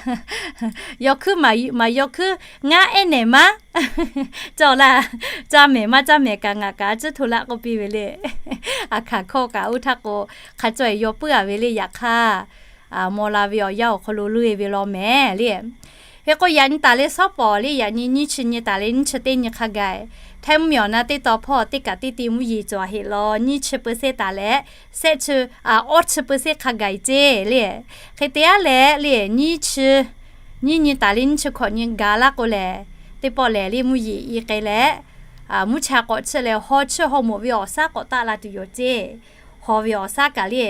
Yaw hkuiˉ maˬ yaw hkuiˉ ngaˉ ehˉ nehˬ maˉ. Cawˬ laˇ, caˇ mehˍ maˇ caˇ mehˍ kaꞈ ngaˬ kaꞈ a ciˉ hto laˇ k'oˆ piˇ ve le. Aˬ hkaˍ hkawˇ kaꞈ oˇ htaˇ k'o, hk'a caweh yaw puiˉ a ve le. Yaꞈ hk'aˇ, maw la ve awˬ yanˇ awˬ hk'aw lo loˇ e ve law mehˍ le. Hk'e k'o yaꞈ nyi taˍ leh shawˉ pawˍ le, yaꞈ nyi nyiˇ chi nyi taˍ leh nyiˇ chi teˇ nyi hk'a gaˬ, htaiˇ mvuhˇ miˬ awˬ na teˇ taw hpawˇ teˇ kaꞈ teˇ ti mvuhˇ yeˬ cawˬ heˆ law, nyiˇ chi peu seˉ taˍ leh, shehˆ chi, awˇ chi peu seˉ hk'a gaˬ ceˇ le. Hk'e te a leh le, nyiˇ chi, nyiˇ nyi taˍ leh nyiˇ chi hkawꞈ nyi gaˬ laˇ k'o lehˬ, teˇ pawˆ lehˬ le mvuhˇ yeˬ i k'ai leh, mvuhˇ cha k'awꞈ chiˇ leh haw chiˇ haw moˍ ve awˬ shaˉ k'awꞈ taˆ la tuˬ yoˬ ceˇ. Haw ve awˬ shaˉ kaꞈ le,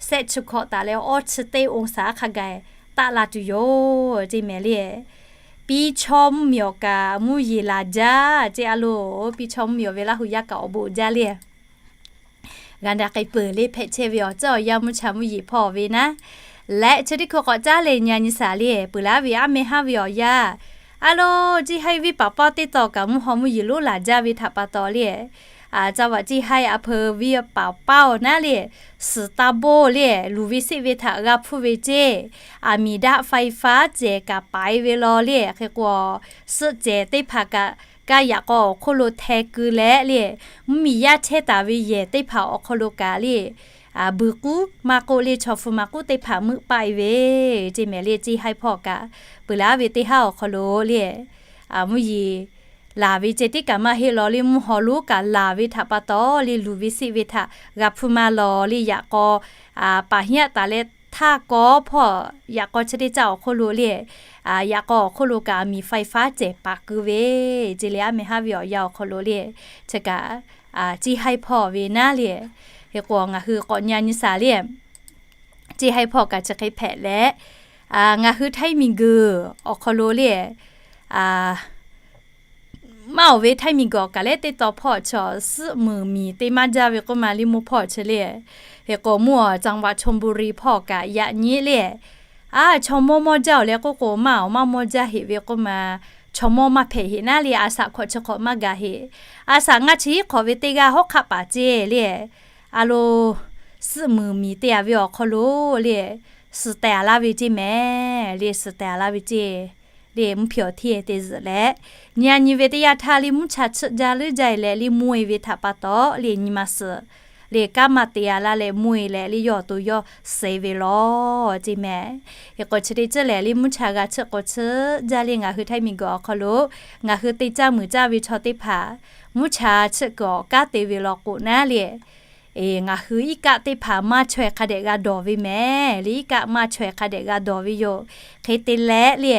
shehˆ chi hkawꞈ taˍ leh awˇ chi teˇ องศา hk'a gaˬ taˆ la tuˬ yoˬ ceˇ mehˍ le. Piˇ chaw mvuhˇ miˬ awˬ kaꞈ mvuhˇ yeˬ laˬ jaˇ ceˇ a loˬ. Piˇ chaw mvuhˇ miˬ awˬ ve Laˇ hu yaˇ kaꞈ awˬ bon uiˍ jaˇ le. G'a daꞈ k'ai peuˬ le hpehꞈ chehˇ ve awˬ ceuˬ awˬ yanˇ mvuhˇ cha mvuhˇ yeˬ hpawˇ ve naˉ. Leh chi teˇ hkui k'awꞈ caˉ leh nyi a nyi shaˍ le, peuˬ laˇ ve aˉ meh haˉ ve awˬ yanˇ, a loˬ, ciˇ haiˇ viˉ paˍ pawˇ teˇ taw kaꞈ mvuhˇ haw mvuhˇ yeˬ lonˉ laˬ jaˇ ve htaꞈ pa taw le, Caˇ vaꞈ ceˇ haiˇ a hpeu viˇ paˍ paˇ-oˬ naˉ le, suhˍ taˇ boˆ le, luˬ ve seˆ ve htaꞈ g'a hpuˇ ve ceˇ. Aˬ miˍ daˆ ไฟฟ้า cehˬ kaꞈ paiˍ ve law le. Hk'e k'o, suhˆ cehˬ teˇ hpaˍ kaꞈ kaˇ yaꞈ k'aw awˬ hk'oˆ lo hteh keu leh le, mvuhˇmiˬ yaˇ chehˇ taˍ ve yehˬ teˇ hpaˍ awˬ hk'aw lo kaꞈ le, buiˬ k'uˉ maˇ k'oˆ le, chaw hpu maˇ k'uˉ teˇ hpaˍ meuˆ paˆ-e ve ceˇ mehˍ le. Ceˇ haiˇ hpawˇ kaꞈ peuˬ laˬ ve teˇ haˉ awˬ hk'aw lo le, mvuhˇ yeˬ laˬ ve ceh tiˉ kaꞈ maˇ heˆ law le, mvuhˇ haw lonˉ kaꞈ laˬ ve htaꞈ pa taw le, luˬ ve seˆ ve htaꞈ g'a hpuˇ maˇ law le. Yaꞈ k'aw paˍ hiaˆ taˍ leh htaˇ kawˉ hpawˇ yaꞈ k'aw chi teˇ caˇ awˬ hk'oˆ lo le, yaꞈ k'aw awˬ hk'oˆ lo kaꞈ aˬ miˍ ไฟฟ้า cehˬ paˍ keu ve ceˇ le. Aˉ meh haˉ ve awˬ yanˇ awˬ hk'aw lo le, chi kaꞈ ceˇ haiˇ hpawˇ ve naˉ le. Hk'e k'o, ngaˬ hui k'awꞈ nyi a nyi shaˍ le, ceˇ haiˇ hpawˇ kaꞈ chi hk'e hpehꞈ leh, ngaˬ hui htaiˇ miˬguiˬ awˬ hk'aw lo le, maˇ oˍ ve htaiˇ miˬguiˬ awˬ kaˍ lehˉ teˇ taw hpawˇ chaw suhˆ muiˬ miˬ te maˇ jaˇ ve k'oˆ ma le, mvuhˇ hpawˇ chi le. Hk'e k'o, mvuhˇ awˬ จังหวัดชลบุรี hpawˇ kaꞈ yaꞈ nyi le, a, chaw mawˇ mawˇ jaˇ-oˬ leh k'oˆ k'o, maˇ awˍ maˇ mawˇ jaˇ heꞈ ve k'oˆ ma, chaw mawˇ maˇ hpehꞈ heꞈ naˉ le, a shaꞈ hk'awꞈ chi hk'awꞈ maˇ gaˬ heꞈ. A shaꞈ ngaˇ chi hiˉ hk'awꞈ ve teˇ g'aˇ hawˉ hk'aˆ paˍ ceˇ le, a lo, suhˆ muiˬ miˬ te a ve awˬ hk'aw lo le, suhˍ tehˬ a laˇ ve ceˇ mehˍ le, suhˍ tehˬ a laˇ ve ceˇ le, mvuhˇ hpiꞈ awˬ hteˇ te zuhꞈ leh, nyi a nyi ve teˇ yanˇ htaˇ le, mvuhˇ cha chiˆ jaˇ leuˉ jaˇ-e leh le, mvuhˇ e ve htaꞈ pa taw le, nyi ma suhˍ le, kanˉ maˇ te a laˇ leh mvuhˇ e leh le, yawˇ awˬ to yawˇ suhˍ ve law ceˇ mehˍ. Hk'e k'o, chi teˇ ceuˬ lehˬ le, mvuhˇ cha g'a chiˆ k'o chiˆ jaˇ le, ngaˬ hui htaiˇ miˬguiˬ awˬ hk'aw lo ngaˬ hui te caˇ muiˬ caˇ ve chaw teˇ hpaˍ mvuhˇ cha chiˆ kuiˬ awˬ kanˉ te ve law k'o naˉ le, ngaˬ hui iˉ kaˆ teˇ hpaˍ maˇ chaweh hk'a dehꞈ g'a dawˬ ve mehˍ le, iˉ kaˆ maˇ chaweh hk'a dehꞈ g'a dawˬ ve yoˬ. Hk'e te leh le,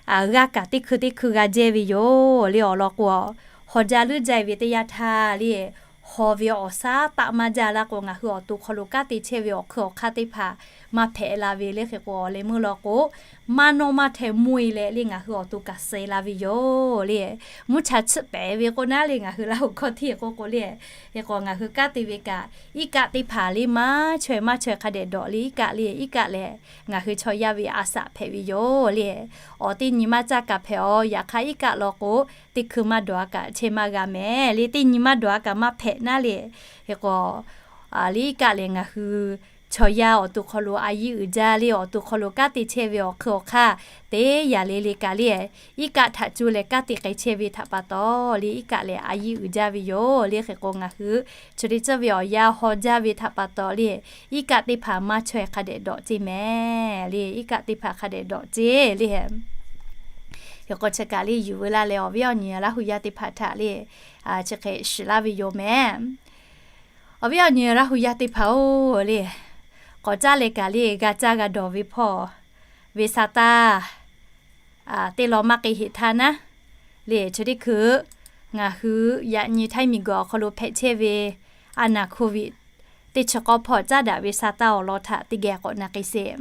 g'aˇ kaꞈ teˇ hkui teˇ hkui g'a jehˇ ve yoˬ le. Awˬ lawn k'o, haw jaˇ leuˉ jaˇ-e ve teˇ yanˇ htaˇ le, haw ve awˬ shaˉ taˆ maˇ jaˇ laˇ k'o, ngaˬ hui awˬ to hk'aw lo kanˉ te chehˇ ve awˬ hk'ui awˬ hk'aˇ teˇ hpaˍ maˇ hpehꞈ la ve le. Hk'e k'o, awˬ leh meuˇ law k'o, maˇ nawˇ maˇ hteh mvuhˇ e leh le, ngaˬ hui awˬ to kaꞈ suhˍ la ve yoˬ le. Mvuhˇ cha chiˆ pehˍ ve k'o naˉ le, ngaˬ hui Laˇ huˍ hkawˇ hteˇ k'oˆ k'o le, hk'e k'o, ngaˬ hui kanˉ te ve kaꞈ iˉ kaˆ teˇ hpaˍ le maˇ chaweh maˇ chaweh hk'a dehꞈ dawˬ le, iˉ kaˆ le, iˉ kaˆ lehˬ ngaˬ hui chaw yaˇ ve a shaꞈ hpehꞈ ve yoˬ le. Awˬ teˇ nyi maˇ caˇ kaꞈ hpehꞈ-aw. Yaꞈ hk'aˇ iˉ kaˆ law k'o, teˇ hkui maˇ dawˬ a kaꞈ chehˇ maˇ g'a mehˍ le. Teˇ nyi maˇ dawˬ a kaꞈ maˇ hpehꞈ naˉ le. Hk'e k'o, le iˉ kaˆ lehˬ ngaˬ hui chaw yaˇ awˬ to hk'aw lo a yiˇ uiˍ jaˇ le, awˬ to hk'aw lo kanˉ te chehˇ ve awˬ hk'ui awˬ hk'aˇ teˇ yaꞈ le le kaꞈ le, iˉ kaˆ htaꞈ cuˇ leh kanˉ te k'ai chehˇ ve htaꞈ pa taw le, iˉ kaˆ lehˬ a yiˇ uiˍ jaˇ ve yoˬ le. Hk'e k'o, ngaˬ hui chi teˇ ceuˬ ve awˬ yanˇ haw jaˇ ve htaꞈ pa taw le, iˉ kaˆ teˇ hpaˍ maˇ chaweh hk'a dehꞈ dawˬ ceˇ mehˍ le, iˉ kaˆ teˇ hpaˍ hk'a dehꞈ dawˬ ceˇ le. Hk'e k'o, chi kaꞈ le yuˬ veu laˇ leh awˬ viˉ awˬ nyi Laˇ huˍ yaˇ teˇ hpaˍ htaꞈ le chi hk'e shiˍ laˇ ve yoˬ mehˍ. Awˬ viˉ awˬ nyi Laˇ huˍ yaˇ teˇ hpaˍ-oˬ le, k'awꞈ caˇ leh kaꞈ le g'a caˇ g'a dawˬ ve hpawˇ ve sa taˇ teˇ law maˇ k'e heꞈ htaˇ naˉ le, chi teˇ hkui ngaˬ hui yaꞈ nyi htaiˇ miˬguiˬ awˬ hk'aw lo hpehꞈ chehˇ ve a naˍ โควิด teˇ chi k'awˇ hpawˇ caˉ daꞈ ve sa taˇ awˬ lawn htaꞈ teˇ geh k'awꞈ na k'ai sheˍ.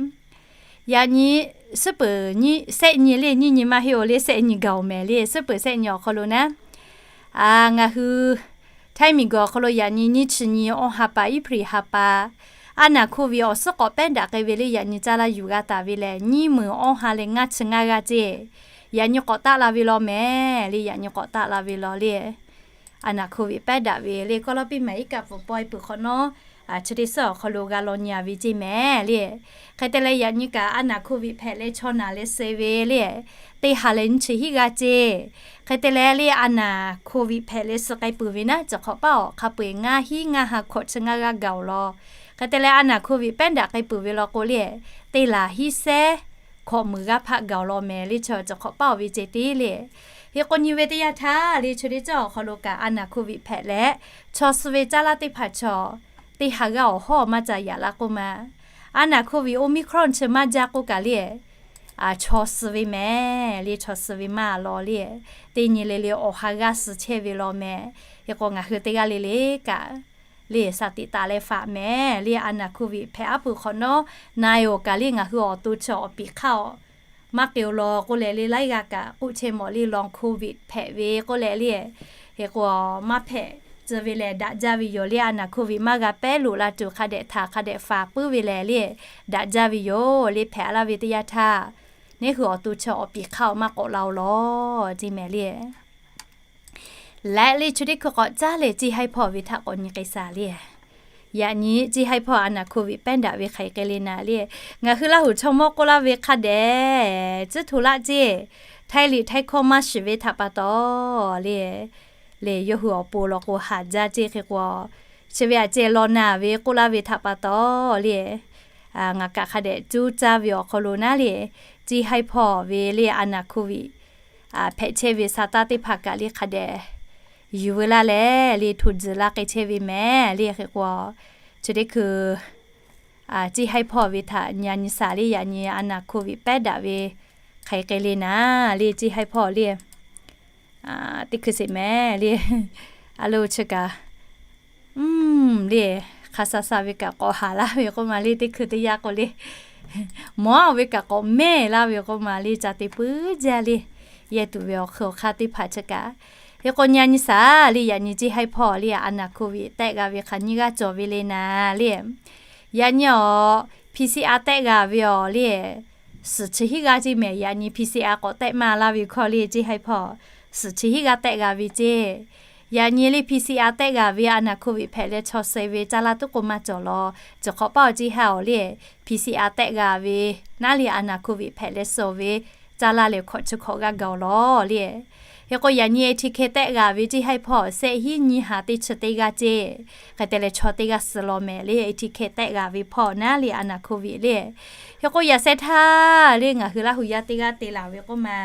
Yaꞈ nyi suhˉ peuˍ nyi sehˆ nyi le, nyiˇ nyi maˇ heˆ-oˬ le, sehˆ nyi gaˬ-oˬ mehˍ le. Suhˉ peuˍ sehˆ nyi awˬ hk'aw lo naˉ, ngaˬ hui htaiˇ miˬguiˬ awˬ hk'aw lo yaꞈ nyi nyiˇ chi nyi awˇ ha pa, April ha pa, a naˍ โควิด awˬ suhˉ k'awꞈ pehˉ daꞈ k'ai ve le, yaꞈ nyi caˇ laˇ yuˬ g'a taˍ ve lehˬ, nyiˇ meunˍ awˇ ha leh ngaˇ chi ngaˇ g'aˇ ceˇ. Yaꞈ nyi k'awꞈ taˆ la ve law mehˍ le, yaꞈ nyi k'awꞈ taˆ la ve law le. A naˍ โควิด pehˉ daꞈ ve le, kawˇ lawˇ piˇ maˍ iˉ kaˆ pfuhˍ pawehˇ peuˬ hk'awꞈ nawˉ, chi teˇ suhˉ awˬ hk'aw lo g'a law nyi a ve ceˇ mehˍ le. Hk'e te leh yaꞈ nyi kaꞈ a naˍ โควิด hpehꞈ leh chaw naˬ leh suh ve le, teˇ ha leh nyiˇ chi hiˉ g'aˇ ceˇ. Hk'e te leh le a naˍ โควิด hpehꞈ leh suh k'ai peuˬ ve naˉ, chi hk'awꞈ paˇ awˬ hk'a peu-eˬ ngaˇ hiˉ ngaˇ ha hkawꞈ chi ngaˇ g'aˇ gaˬ-oˬ law. Hk'e te leh a naˍ โควิด pehˉ daꞈ k'ai peuˬ ve law k'o le, teˇ laˬ hiˉ sehˉ hkawꞈ meunˍ g'aˇ hpaˆ gaˬ-oˬ law mehˍ le. Chaw chi hk'awꞈ paˇ oˬ ve ceh tiˉ le. Hk'e k'o, nyi ve teˇ yanˇ htaˇ le, chi teˇ ceuˬ awˬ hk'aw lo kaꞈ a naˍ โควิด hpehꞈ leh chaw suh ve caˇ laˇ teˇ hpaˍ chaw teˇ ha g'aˇ awˬ hawˉ maˇ ca yaꞈ la k'oˆ ma. A naˍ โควิด Omicron chi maˇ jaˇ k'oˆ kaꞈ le, chaw suh ve mehˍ le, chaw suh ve maˇ law le. Teˇ nyi le le awˬ ha g'aˇ suh chehˇ ve law mehˍ. Hk'e k'o, ngaˬ hui teˇ g'aˇ le le kaꞈ le shaˍ tiꞈ taˍ leh faꞈ mehˍ le. A naˍ โควิด hpehꞈ aˉ pui hk'awꞈ nawˉ na-e-oˬ kaꞈ le, ngaˬ hui awˬ to chi awˬ piˍ hk'aˇ-oˬ, maˇ k'e-oˬ law k'oˆ leh le, laiˉ g'aˇ kaꞈ k'oˆ chehˇ mawˬ le, ลองโควิด hpehꞈ ve k'oˆ leh le. Hk'e k'o, maˇ hpehꞈ tcuh ve lehˬ daꞈ jaˇ ve yoˬ le. A naˍ โควิด maˇ g'a pehˉ loꞈ la tuˬ hk'a dehꞈ htaꞈ hk'a dehꞈ faˍ puiˉ ve lehˬ le, daꞈ jaˇ ve yoˬ le. Hpehꞈ laˇ ve teˇ yanˇ htaˇ, neˉ hui awˬ to chi awˬ piˍ hk'aˇ-oˬ, maˇ k'awꞈ la-oˬ law ceˇ mehˍ le. Leh le chi teˇ hkui k'awꞈ caˉ leh จีน haiˉ hpawˇ ve htaꞈ k'awꞈ nyi k'ai shaˍ le. Yaꞈ nyi จีน haiˉ hpawˇ a naˍ โควิด pehˉ daꞈ ve hk'aˬ hk'e le naˍ le, ngaˬ hui Laˇ huˍ chaw mawˇ k'oˆ laˇ ve hk'a dehꞈ tcuhˉ hto laˆ ceˇ. Htaiˇ liꞈ htaiˇ hkawˇ maˇ shiˍ ve htaꞈ pa taw le, le yawˇ hui awˬ pon law k'o haˍ jaˇ ceˇ hk'e k'o, chi ve aꞈ ceh law naˍ ve k'oˆ laˇ ve htaꞈ pa taw le, ngaˬ kaꞈ hk'a dehꞈ cuˇ caˇ ve awˬ hk'aw lo naˉ le, จีน haiˉ hpawˇ ve le a naˍ โควิด hpehꞈ chehˇ ve sa taˇ teˇ hpaˍ kaꞈ le hk'a dehꞈ yuˬ veu laˇ leh le hto tzuhˬ la k'ai chehˇ ve mehˍ le hk'e k'o, chi teˇ hkui จีน haiˉ hpawˇ ve htaꞈ nyi nyi shaˍ le. Yaꞈ nyi a naˍ โควิด pehˉ daꞈ ve hk'aˬ hk'e le naˍ le จีน haiˉ hpawˇ le teˇ hkui sheˍ mehˍ le. A lo chi kaꞈ le hk'a sha sha ve kaꞈ k'awꞈ haˍ laˇ ve k'oˆ ma le teˇ hkui teˇ yanˇ k'o le, mawˬ a ve kaꞈ k'awꞈ mehˇ laˇ ve k'oˆ ma le ca te puiˉ jaˇ le. Yehˇ tuˬ ve awˬ hk'ui awˬ hk'aˇ teˇ hpaˍ chi kaꞈ, hk'e k'o nyi nyi shaˍ le. Yaꞈ nyi จีน haiˉ hpawˇ le a naˍ โควิด tehˆ g'a ve hk'aˬ nyiˇ g'aˇ cawˬ ve le naˍ le. Yaꞈ nyi awˬ PCR tehˆ g'a ve awˬ le suhˍ chi hiˉ g'aˇ ceˇ mehˍ. Yaꞈ nyi PCR k'awꞈ tehˆ maˇ laˇ ve hkawˇ le จีน haiˉ hpawˇ suhˍ chi hiˉ g'aˇ tehˆ g'a ve ceˇ. Yaꞈ nyi le PCR tehˆ g'a ve a naˍ โควิด hpehꞈ leh chaw suh ve caˇ laˇ tuˉ k'o maˇ cawˬ law. Cawˬ hk'awꞈ paˇ awˬ จีน haiˉ awˬ le PCR tehˆ g'a ve naˉ le a naˍ โควิด hpehꞈ leh suh ve caˇ laˇ lehˬ hkawꞈ chi hkawꞈ g'aˇ gaˬ awˬ law le. Hk'e k'o yaꞈ nyi ATK tehˆ g'a ve จีน haiˉ hpawˇ sehˆ hiˉ nyiˇ ha teˇ chi teˇ g'aˇ ceˇ. Hk'e te leh chaw teˇ g'aˇ suh law mehˍ le ATK tehˆ g'a ve hpawˇ naˉ le a naˍ โควิด le. Hk'e k'o yaꞈ sheh htaˇ le ngaˬ hui Laˇ huˍ yaˇ teˇ g'aˇ te laˬ ve k'oˆ ma,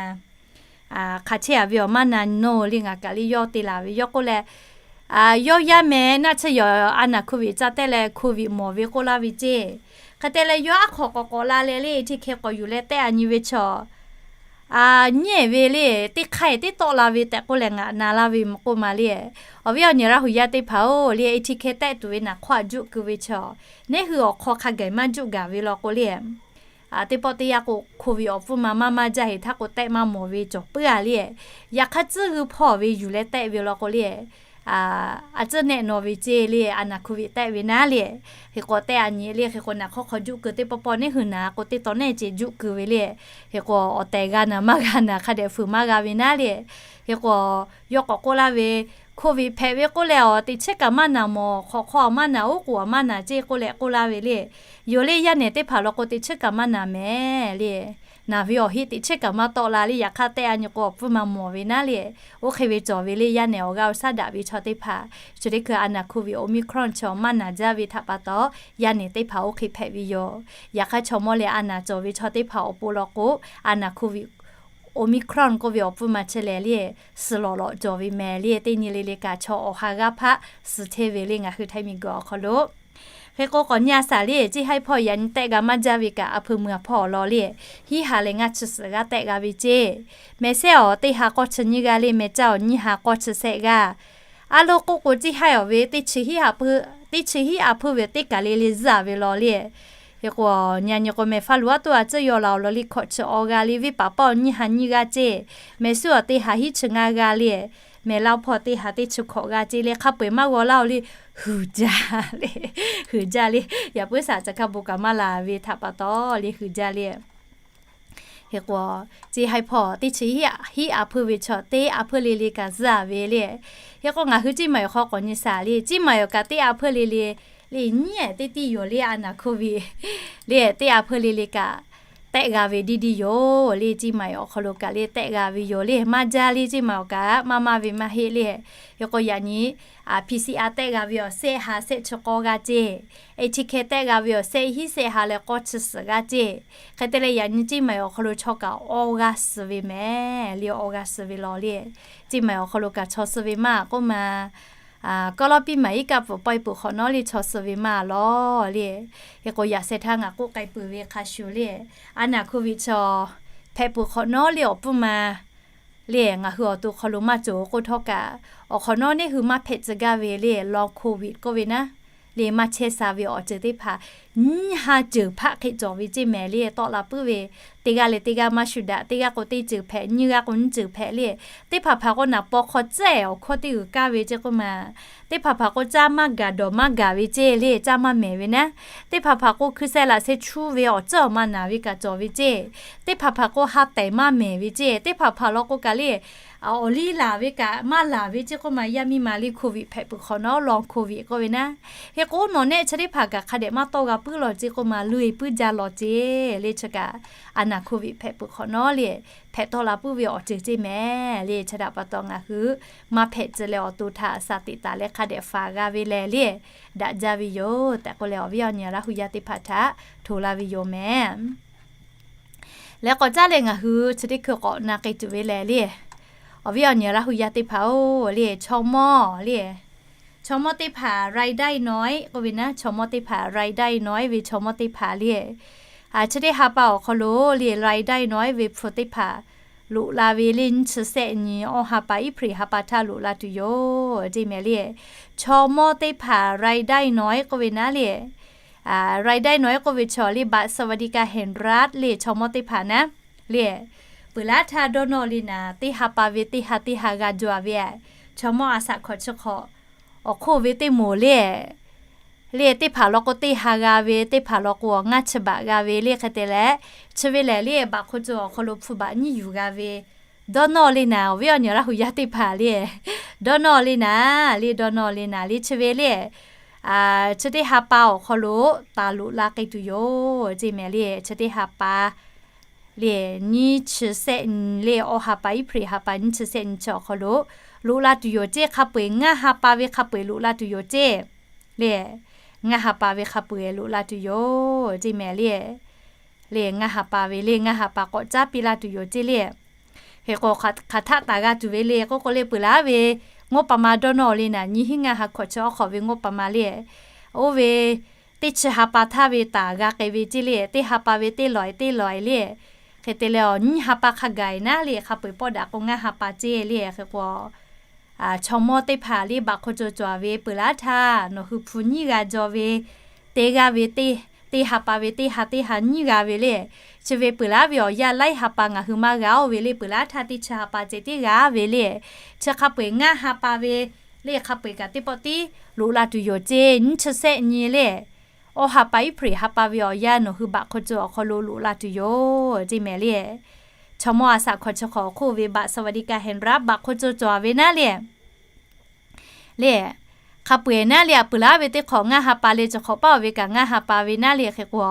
hk'a chehˇ a ve awˬ maˇ na nawˬ le ngaˬ kaꞈ le yawˇ te laˬ ve yawˇ k'oˆ leh, yawˇ yaˇ mehˍ naˆ tsuhˇ yawˬ a naˍ โควิด ca tehˆ leh โควิด mawˬ ve k'oˆ laˇ ve ceˇ. Hk'e te leh yawˇ aˉ hk'awꞈ k'awꞈ k'awꞈ la leh le ATK k'awꞈ yuˬ leh tehˆ a nyi ve chaw nyi ve le teˇ hk'aˇ teˇ tawˆ la ve tehꞈ k'oˆ leh ngaˬ na laˇ ve mvuhˇ k'oˆ ma le. Awˬ viˉ awˬ nyi Laˇ huˍ yaˇ teˇ hpaˍ-oˬ le ATK tehˆ tuˬ ve naˍ hk'awˇ a juˆ keu ve chaw, neˇ hui awˬ hk'aw hk'a gaˬ maˇ juˆ gaˬ ve law k'o le, teˇ pawˆ teˇ yanˇ k'o โควิด awˬ pfuhˇ ma maˇ maˇ jaˇ heˍ htaˇ k'o tehˆ maˇ mawˬ ve cawˬ puiˉ a le. Yaꞈ hk'aˇ tcuhˇ hui hpawˇ ve yuˬ leh tehˆ ve law k'o le, a tcuhˇ nehˆ nawˬ ve ceˇ le a naˍ โควิด tehˆ ve naˉ le. Hk'e k'o tehˆ a nyi le hk'e k'o naˍ hk'awˇ hk'aw juˆ keu teˇ pawˆ pawˆ neˇ hui naˍ k'o teˇ taw nehˆ ceˇ juˆ keu ve le. Hk'e k'o awˬ tehˬ g'a naˍ maˇ g'a naˍ hk'a dehꞈ fuiˍ maˇ g'a ve naˉ le. Hk'e k'o yawˇ k'awꞈ k'oˆ laˇ ve โควิด hpehꞈ ve k'oˆ leh awˬ teꞈ chiˉ kaꞈ maˇ naˍ mawˬ, hk'awꞈ hk'aw maˇ naˍ, oˉ k'oˍ maˇ naˍ ceˇ k'oˆ leh k'oˆ laˇ ve le. Yonˍ le yaˇ nehˬ teˇ hpaˍ law k'o teꞈ chiˉ kaꞈ maˇ naˍ mehˍ le. Naˍ ve awˬ heˆ teꞈ chiˉ kaꞈ maˇ tawˆ la le. Yaꞈ hk'aˇ tehˆ a nyi k'o awˬ pfuhˇ ma mawˬ ve naˉ le. Oˇ hk'e ve cawˬ ve le yaˇ nehˬ awˬ g'aˇ awˬ shaˉ daꞈ ve chaw teˇ hpaˍ chi teˇ hkui a naˍ โควิด Omicron chaw maˇ naˍ jaˇ ve htaꞈ pa taw, yaˇ nehˬ teˇ hpaˍ oˇ hk'e hpehꞈ ve yoˬ. Yaꞈ hk'aˇ chaw mawˇ leh a naˍ cawˬ ve chaw teˇ hpaˍ awˬ pon law k'o, a naˍ โควิด Omicron k'oˆ ve awˬ pfuhˇ ma chi lehˬ le suhˍ lawꞈ lawꞈ cawˬ ve mehˍ le. Teˇ nyi le le kaꞈ chaw awˬ ha g'aˇ hpaˆ suh chehˇ ve le ngaˬ hui Htaiˇ miˬguiˬ awˬ hk'aw lo. Hk'e k'o k'awꞈ nyi a shaˍ le จีน haiˉ hpawˇ yaꞈ nyi tehˆ g'a maˇ jaˇ ve kaꞈ a hpui mui a hpawˇ awˬ lawn le, hiˉ ha leh ngaˇ chi suhˍ g'aˇ tehˆ g'a ve ceˇ. Mehˍ sehˉ awˬ teˇ ha k'awˇ chi nyiˇ g'aˇ le, mehˍ caˇ awˬ nyiˇ ha k'awˇ chi sehˆ g'aˇ. A lo k'oˆ k'o จีน haiˉ awˬ ve teˇ chi hiˉ a hpui ve teˇ kaˬ le le zuhˇ a ve law le. Hk'e k'o nyi a nyi k'o mehˍ faˇ luˬ aˉ toˇ a tcuhˇ yaw la awˬ lawn le hkawꞈ chi awˬ g'a le, venˇ paˍ pawˆ nyiˇ ha nyiˇ g'aˇ ceˇ. Mehˍ suˉ awˬ teˇ ha hiˉ chi ngaˇ g'aˇ le, mehˍ laˇ hpawˇ teˇ ha teˇ chi hkawꞈ g'aˇ ceˇ le hk'a peu-eˬ maˇ g'aw laˇ-oˬ le, huiˍ jaˇ le, huiˍ jaˇ le. Yaꞈ puiˉ saˍ ca hkaˇ bon kaꞈ maˇ la ve htaꞈ pa taw le huiˍ jaˇ le. Hk'e k'o จีน haiˉ hpawˇ teˇ chi hiˉ a hpui ve chaw teˇ a hpui le le kaꞈ zuhˇ a ve le. Hk'e k'o ngaˬ hui เชียงใหม่ awˬ hk'aw k'awꞈ nyi shaˍ le เชียงใหม่ awˬ kaꞈ teˇ a hpui le le le nyiˇ ehˍ teˇ tiˇ yoˬ le a naˍ โควิด le teˇ a hpui le le kaꞈ tehˆ g'a ve diˇ diˇ yoˬ le เชียงใหม่ awˬ hk'aw lo kaꞈ le tehˆ g'a ve yoˬ le maˇ jaˇ le เชียงใหม่ awˬ kaꞈ maˇ maˇ ve maˇ heˆ le. Hk'e k'o yaꞈ nyi PCR tehˆ g'a ve awˬ sehˆ ha sehˆ chi k'awˇ g'aˇ ceˇ. ATK tehˆ g'a ve awˬ sehˆ hiˉ sehˆ ha leh k'awˇ chi suhˍ g'aˇ ceˇ. Hk'e te leh yaꞈ nyi เชียงใหม่ awˬ hk'aw lo chaw kaꞈ awˇ g'aˇ suh ve mehˍ le awˇ g'aˇ suh ve law le. เชียงใหม่ awˬ hk'aw lo kaꞈ chaw suh ve maˇ k'oˆ ma, kawˇ lawˇ piˇ maˍ iˉ kaˆ pfuhˍ pawehˇ peuˬ hk'awꞈ nawˉ le chaw suh ve maˇ law le. Hk'e k'o yaꞈ sheh htaˇ ngaˬ k'oˆ k'ai peuˬ ve hk'a shuˍ le, a naˍ โควิด chaw hpehꞈ peuˬ hk'awꞈ nawˉ le awˬ pfuhˇ ma le ngaˬ hui awˬ to hk'aw lo maˇ cawˬ k'oˆ htawˇ kaꞈ, awˬ hk'awꞈ nawˉ neˇ hui maˇ hpehꞈ tcuh gaˇ ve le long โควิด k'oˆ ve naˉ le maˇ chehˇ sha ve awˬ ceuˬ teˇ hpaˍ nyiˇ ha ceuˬ hpaˆ hk'e cawˬ ve ceˇ mehˍ le. Tawˆ la puiˉ ve, teˇ g'aˇ leh teˇ g'aˇ maˇ shuˍ daꞈ, teˇ g'aˇ k'o teˇ ceuˬ hpehꞈ, nyiˇ g'aˇ k'o nyiˇ ceuˬ hpehꞈ le. Teˇ hpaˍ hpaˍ k'o naˍ paw hk'aw tcuhˉ awˬ hkawˇ teˇ g'uiˬ kaˇ ve ceˇ k'oˆ ma. Teˇ hpaˍ hpaˍ k'o caˇ maˇ gaˬ dawˬ maˇ gaˬ ve ceˇ le, caˇ maˇ mehˍ ve naˉ. Teˇ hpaˍ hpaˍ k'o hkui seh laꞈ seh chuˇ ve awˬ tcuhˉ awˬ ma naˍ ve kaꞈ cawˬ ve ceˇ. Teˇ hpaˍ hpaˍ k'o ha tehˬ maˇ mehˍ ve ceˇ. Teˇ hpaˍ hpaˍ law k'o kaꞈ le, awˬ liˇ laˬ ve kaꞈ maˇ laˬ ve ceˇ k'oˆ ma. Yaˇ miˇ ma le, COVID hpehꞈ peuˬ hk'awꞈ nawˉ, long COVID k'oˆ ve naˉ. Hk'e k'o nawˬ nehˆ chi teˇ hpaˍ kaꞈ hk'a dehꞈ maˇ tawˇ g'a puiˉ lawˬ ceˇ k'oˆ ma, luˬ e puiˉ jaˇ lawˬ ceˇ le. Chi kaꞈ a naˍ COVID hpehꞈ peuˬ hk'awꞈ nawˉ le, hpehꞈ tawˆ la puiˉ ve awˬ ceuˬ ceˇ mehˍ le. Chi htaꞈ pa taw ngaˬ hui maˇ hpehꞈ tcuh leh awˬ to htaꞈ shaˍ teꞈ taˍ leh hk'a dehꞈ faˍ g'a ve lehˬ le, daꞈ jaˇ ve yoˬ tehꞈ k'oˆ leh awˬ viˉ awˬ nyi Laˇ hu yaˇ teˇ hpaˍ htaꞈ hto laˇ ve yoˬ mehˍ. Leh k'awꞈ caˉ leh ngaˬ hui chi teˇ hkui k'awꞈ na k'ai tuˬ ve lehˬ le, awˬ viˉ awˬ nyi Laˇ hu yaˇ teˇ hpaˍ-oˬ le, chaw mawˇ le, chaw mawˇ teˇ hpaˍ รายได้น้อย k'oˆ ve naˉ, chaw mawˇ teˇ hpaˍ รายได้น้อย ve chaw mawˇ teˇ hpaˍ le, chi teˇ ha pa awˬ hk'aw lo le รายได้น้อย ve hpu teˇ hpaˍ loꞈ la ve le nyiˇ chi sehˆ nyi awˇ ha pa Iˉhpriˍ ha pa htaˇ loꞈ la tuˬ yoˬ ceˇ mehˍ le. Chaw mawˇ teˇ hpaˍ รายได้น้อย k'oˆ ve naˉ le, รายได้น้อย k'oˆ ve chaw le บัตรสวัสดิการแห่งรัฐ le chaw mawˇ teˇ hpaˍ naˉ le, peuˬ laˉ htaˇ dawˇ nawˇ le naˍ, teˇ ha pa ve teˇ ha teˇ ha g'a jaw ve, chaw mawˇ a shaꞈ hkawꞈ chi hk'awꞈ awˬ hk'oˆ ve teˇ moˍ le, le teˇ hpaˍ law k'o teˇ ha g'a ve, teˇ hpaˍ law k'o ngaˇ chi baꞈ g'a ve le. Hk'e te leh chi ve lehˬ le, baꞈ hk'oˆ co awˬ hk'aw lo hpu baꞈ nyiˇ yuˬ g'a ve dawˇ nawˇ le naˍ, awˬ viˉ awˬ nyi Laˇ hu yaˇ teˇ hpaˍ le, dawˇ nawˇ le naˍ le, dawˇ nawˇ le naˍ le chi ve le, chi teˇ ha pa awˬ hk'aw lo taˍ loꞈ la k'ai tuˬ yoˬ ceˇ mehˍ le. Chi teˇ ha pa le nyiˇ chi sehˆ nyi le awˇ ha pa Iˉhpriˍ ha pa nyiˇ chi sehˆ nyi chi awˬ hk'aw lo loꞈ la tuˬ yoˬ ceˇ. Hk'a peu-eˬ ngaˇ ha pa ve hk'a peu-eˬ loꞈ la tuˬ yoˬ ceˇ le, ngaˇ ha pa ve hk'a peu-eˬ loꞈ la tuˬ yoˬ ceˇ mehˍ le. Le ngaˇ ha pa ve le ngaˇ ha pa k'awꞈ caˉ piˇ laˇ tuˬ yoˬ ceˇ le. Hk'e k'o hk'aˬ htaˆ taˍ g'a tuˬ ve le k'oˆ k'o le, peuˬ laˉ ve งบประมาณ dawˇ nawˇ le naˍ, nyiˇ hinˉ ngaˇ ha hkawꞈ chi awˬ hk'awꞈ ve งบประมาณ le, oˇ ve teˇ chi ha pa htaˇ ve taˍ g'a k'ai ve ceˇ le, teˇ ha pa ve teˇ lawˬ e teˇ lawˬ e le. Hk'e te leh awˬ nyiˇ ha pa hk'a gaˬ e naˉ le, hk'a peu-eˬ pawˆ daꞈ k'o ngaˇ ha pa ceˇ le. Hk'e k'o chaw mawˇ teˇ hpaˍ le baꞈ hk'oˆ co cawˬ ve peuˬ laˉ htaˇ nawˬ hui hpu nyiˇ g'a jaw ve, teˇ g'aˇ ve teˇ, teˇ ha pa ve teˇ ha teˇ ha nyiˇ g'a ve le. Chi ve peuˬ laˉ ve awˬ yanˇ laiˉ ha pa ngaˬ hui maˇ g'a-oˬ ve le, peuˬ laˉ htaˇ teˇ chi ha pa ceh tiˉ g'a ve le. Chi hk'a peu-eˬ ngaˇ ha pa ve le, hk'a peu-eˬ kaꞈ teˇ pawˆ tiˉ loꞈ la tuˬ yoˬ ceˇ. Nyiˇ chi sehˆ nyi le awˇ ha pa Iˉhpriˍ ha pa ve awˬ yanˇ nawˬ hui baꞈ hk'oˆ co awˬ hk'aw lo loꞈ la tuˬ yoˬ ceˇ mehˍ le. Chaw mawˇ a shaꞈ hkawꞈ chi hk'awꞈ awˬ hk'oˆ ve บัตรสวัสดิการแห่งรัฐ baꞈ hk'oˆ co cawˬ ve naˉ le le, hk'a peu-eˬ naˉ le, a peuˬ laˉ ve teˇ hk'awꞈ ngaˇ ha pa le, chi hk'awꞈ paˇ-oˬ ve kaꞈ ngaˇ ha pa ve naˉ le. Hk'e k'o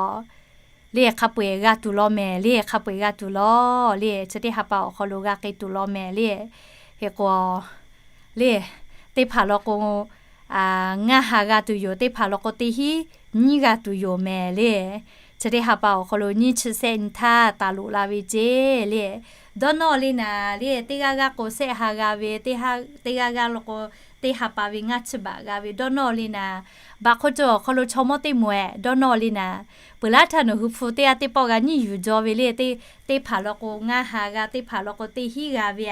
le hk'a peu-eˬ g'a tuˬ law mehˍ le, hk'a peu-eˬ g'a tuˬ law le, chi teˇ ha pa awˬ hk'aw lo g'a k'ai tuˬ law mehˍ le. Hk'e k'o le teˇ hpaˍ law k'o ngaˇ ha g'a tuˬ yoˬ, teˇ hpaˍ law k'o teˇ hinˉ nyiˇ g'a tuˬ yoˬ mehˍ le. Chi teˇ ha pa awˬ hk'aw lo nyiˇ chi sehˆ nyi htaˇ taˍ loꞈ la ve ceˇ le. Dawˇ nawˇ le naˍ le, teˇ g'aˇ g'aˇ k'o sehˆ ha g'a ve, teˇ g'aˇ g'aˇ law k'o teˇ ha pa ve ngaˇ chi baꞈ g'a ve dawˇ nawˇ le naˍ. Baꞈ hk'oˆ co awˬ hk'aw lo chaw mawˇ teˇ moˍ ehˍ dawˇ nawˇ le naˍ. Peuˬ laˉ htaˇ nawˬ hui hpu teˇ g'aˇ teˇ pawˆ g'a nyiˇ yuˬ jaw ve le, teˇ, teˇ hpaˍ law k'o ngaˇ ha g'a, teˇ hpaˍ law k'o teˇ hinˉ g'a ve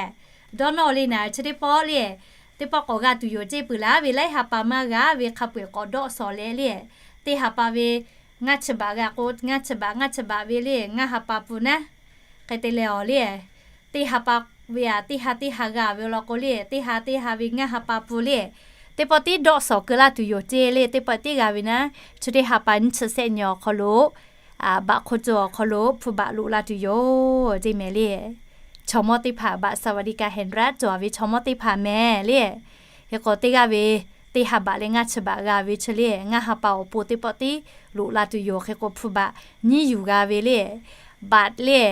dawˇ nawˇ le naˍ. Chi teˇ pawˆ le, teˇ pawˆ k'awꞈ g'a tuˬ yoˬ ceˇ. Peuˬ laˉ ve laiˉ ha pa maˇ g'a ve hk'a peu-eˬ k'awꞈ dawˆ shawˍ leh le, teˇ ha pa ve ngaˇ chi baꞈ g'a k'o ngaˇ chi baꞈ, ngaˇ chi baꞈ ve le ngaˇ ha pa pun naˉ. Hk'e te leh awˬ le, teˇ ha pa ve aꞈ teˇ ha teˇ ha g'a ve law k'o le, teˇ ha teˇ ha ve ngaˇ ha pa pun le, teˇ pawˆ tiˉ dawˆ shawˍ keu laˇ tuˬ yoˬ ceˇ le. Teˇ pawˆ tiˉ g'a ve naˉ, chi teˇ ha pa nyiˇ chi sehˆ nyi awˬ hk'aw lo baꞈ hk'oˆ co awˬ hk'aw lo hpu baꞈ loꞈ la tuˬ yoˬ ceˇ mehˍ le. Chaw mawˇ teˇ hpaˍ บัตรสวัสดิการแห่งรัฐ cawˬ ve chaw mawˇ teˇ hpaˍ mehˍ le. Hk'e k'o teˇ g'aˇ ve teˇ ha baꞈ leh ngaˇ chi baꞈ g'a ve chi le, ngaˇ ha pa awˬ pon teˇ pawˆ tiˉ loꞈ la tuˬ yoˬ. Hk'e k'o hpu baꞈ nyiˇ yuˬ g'a ve le. Baꞈ le,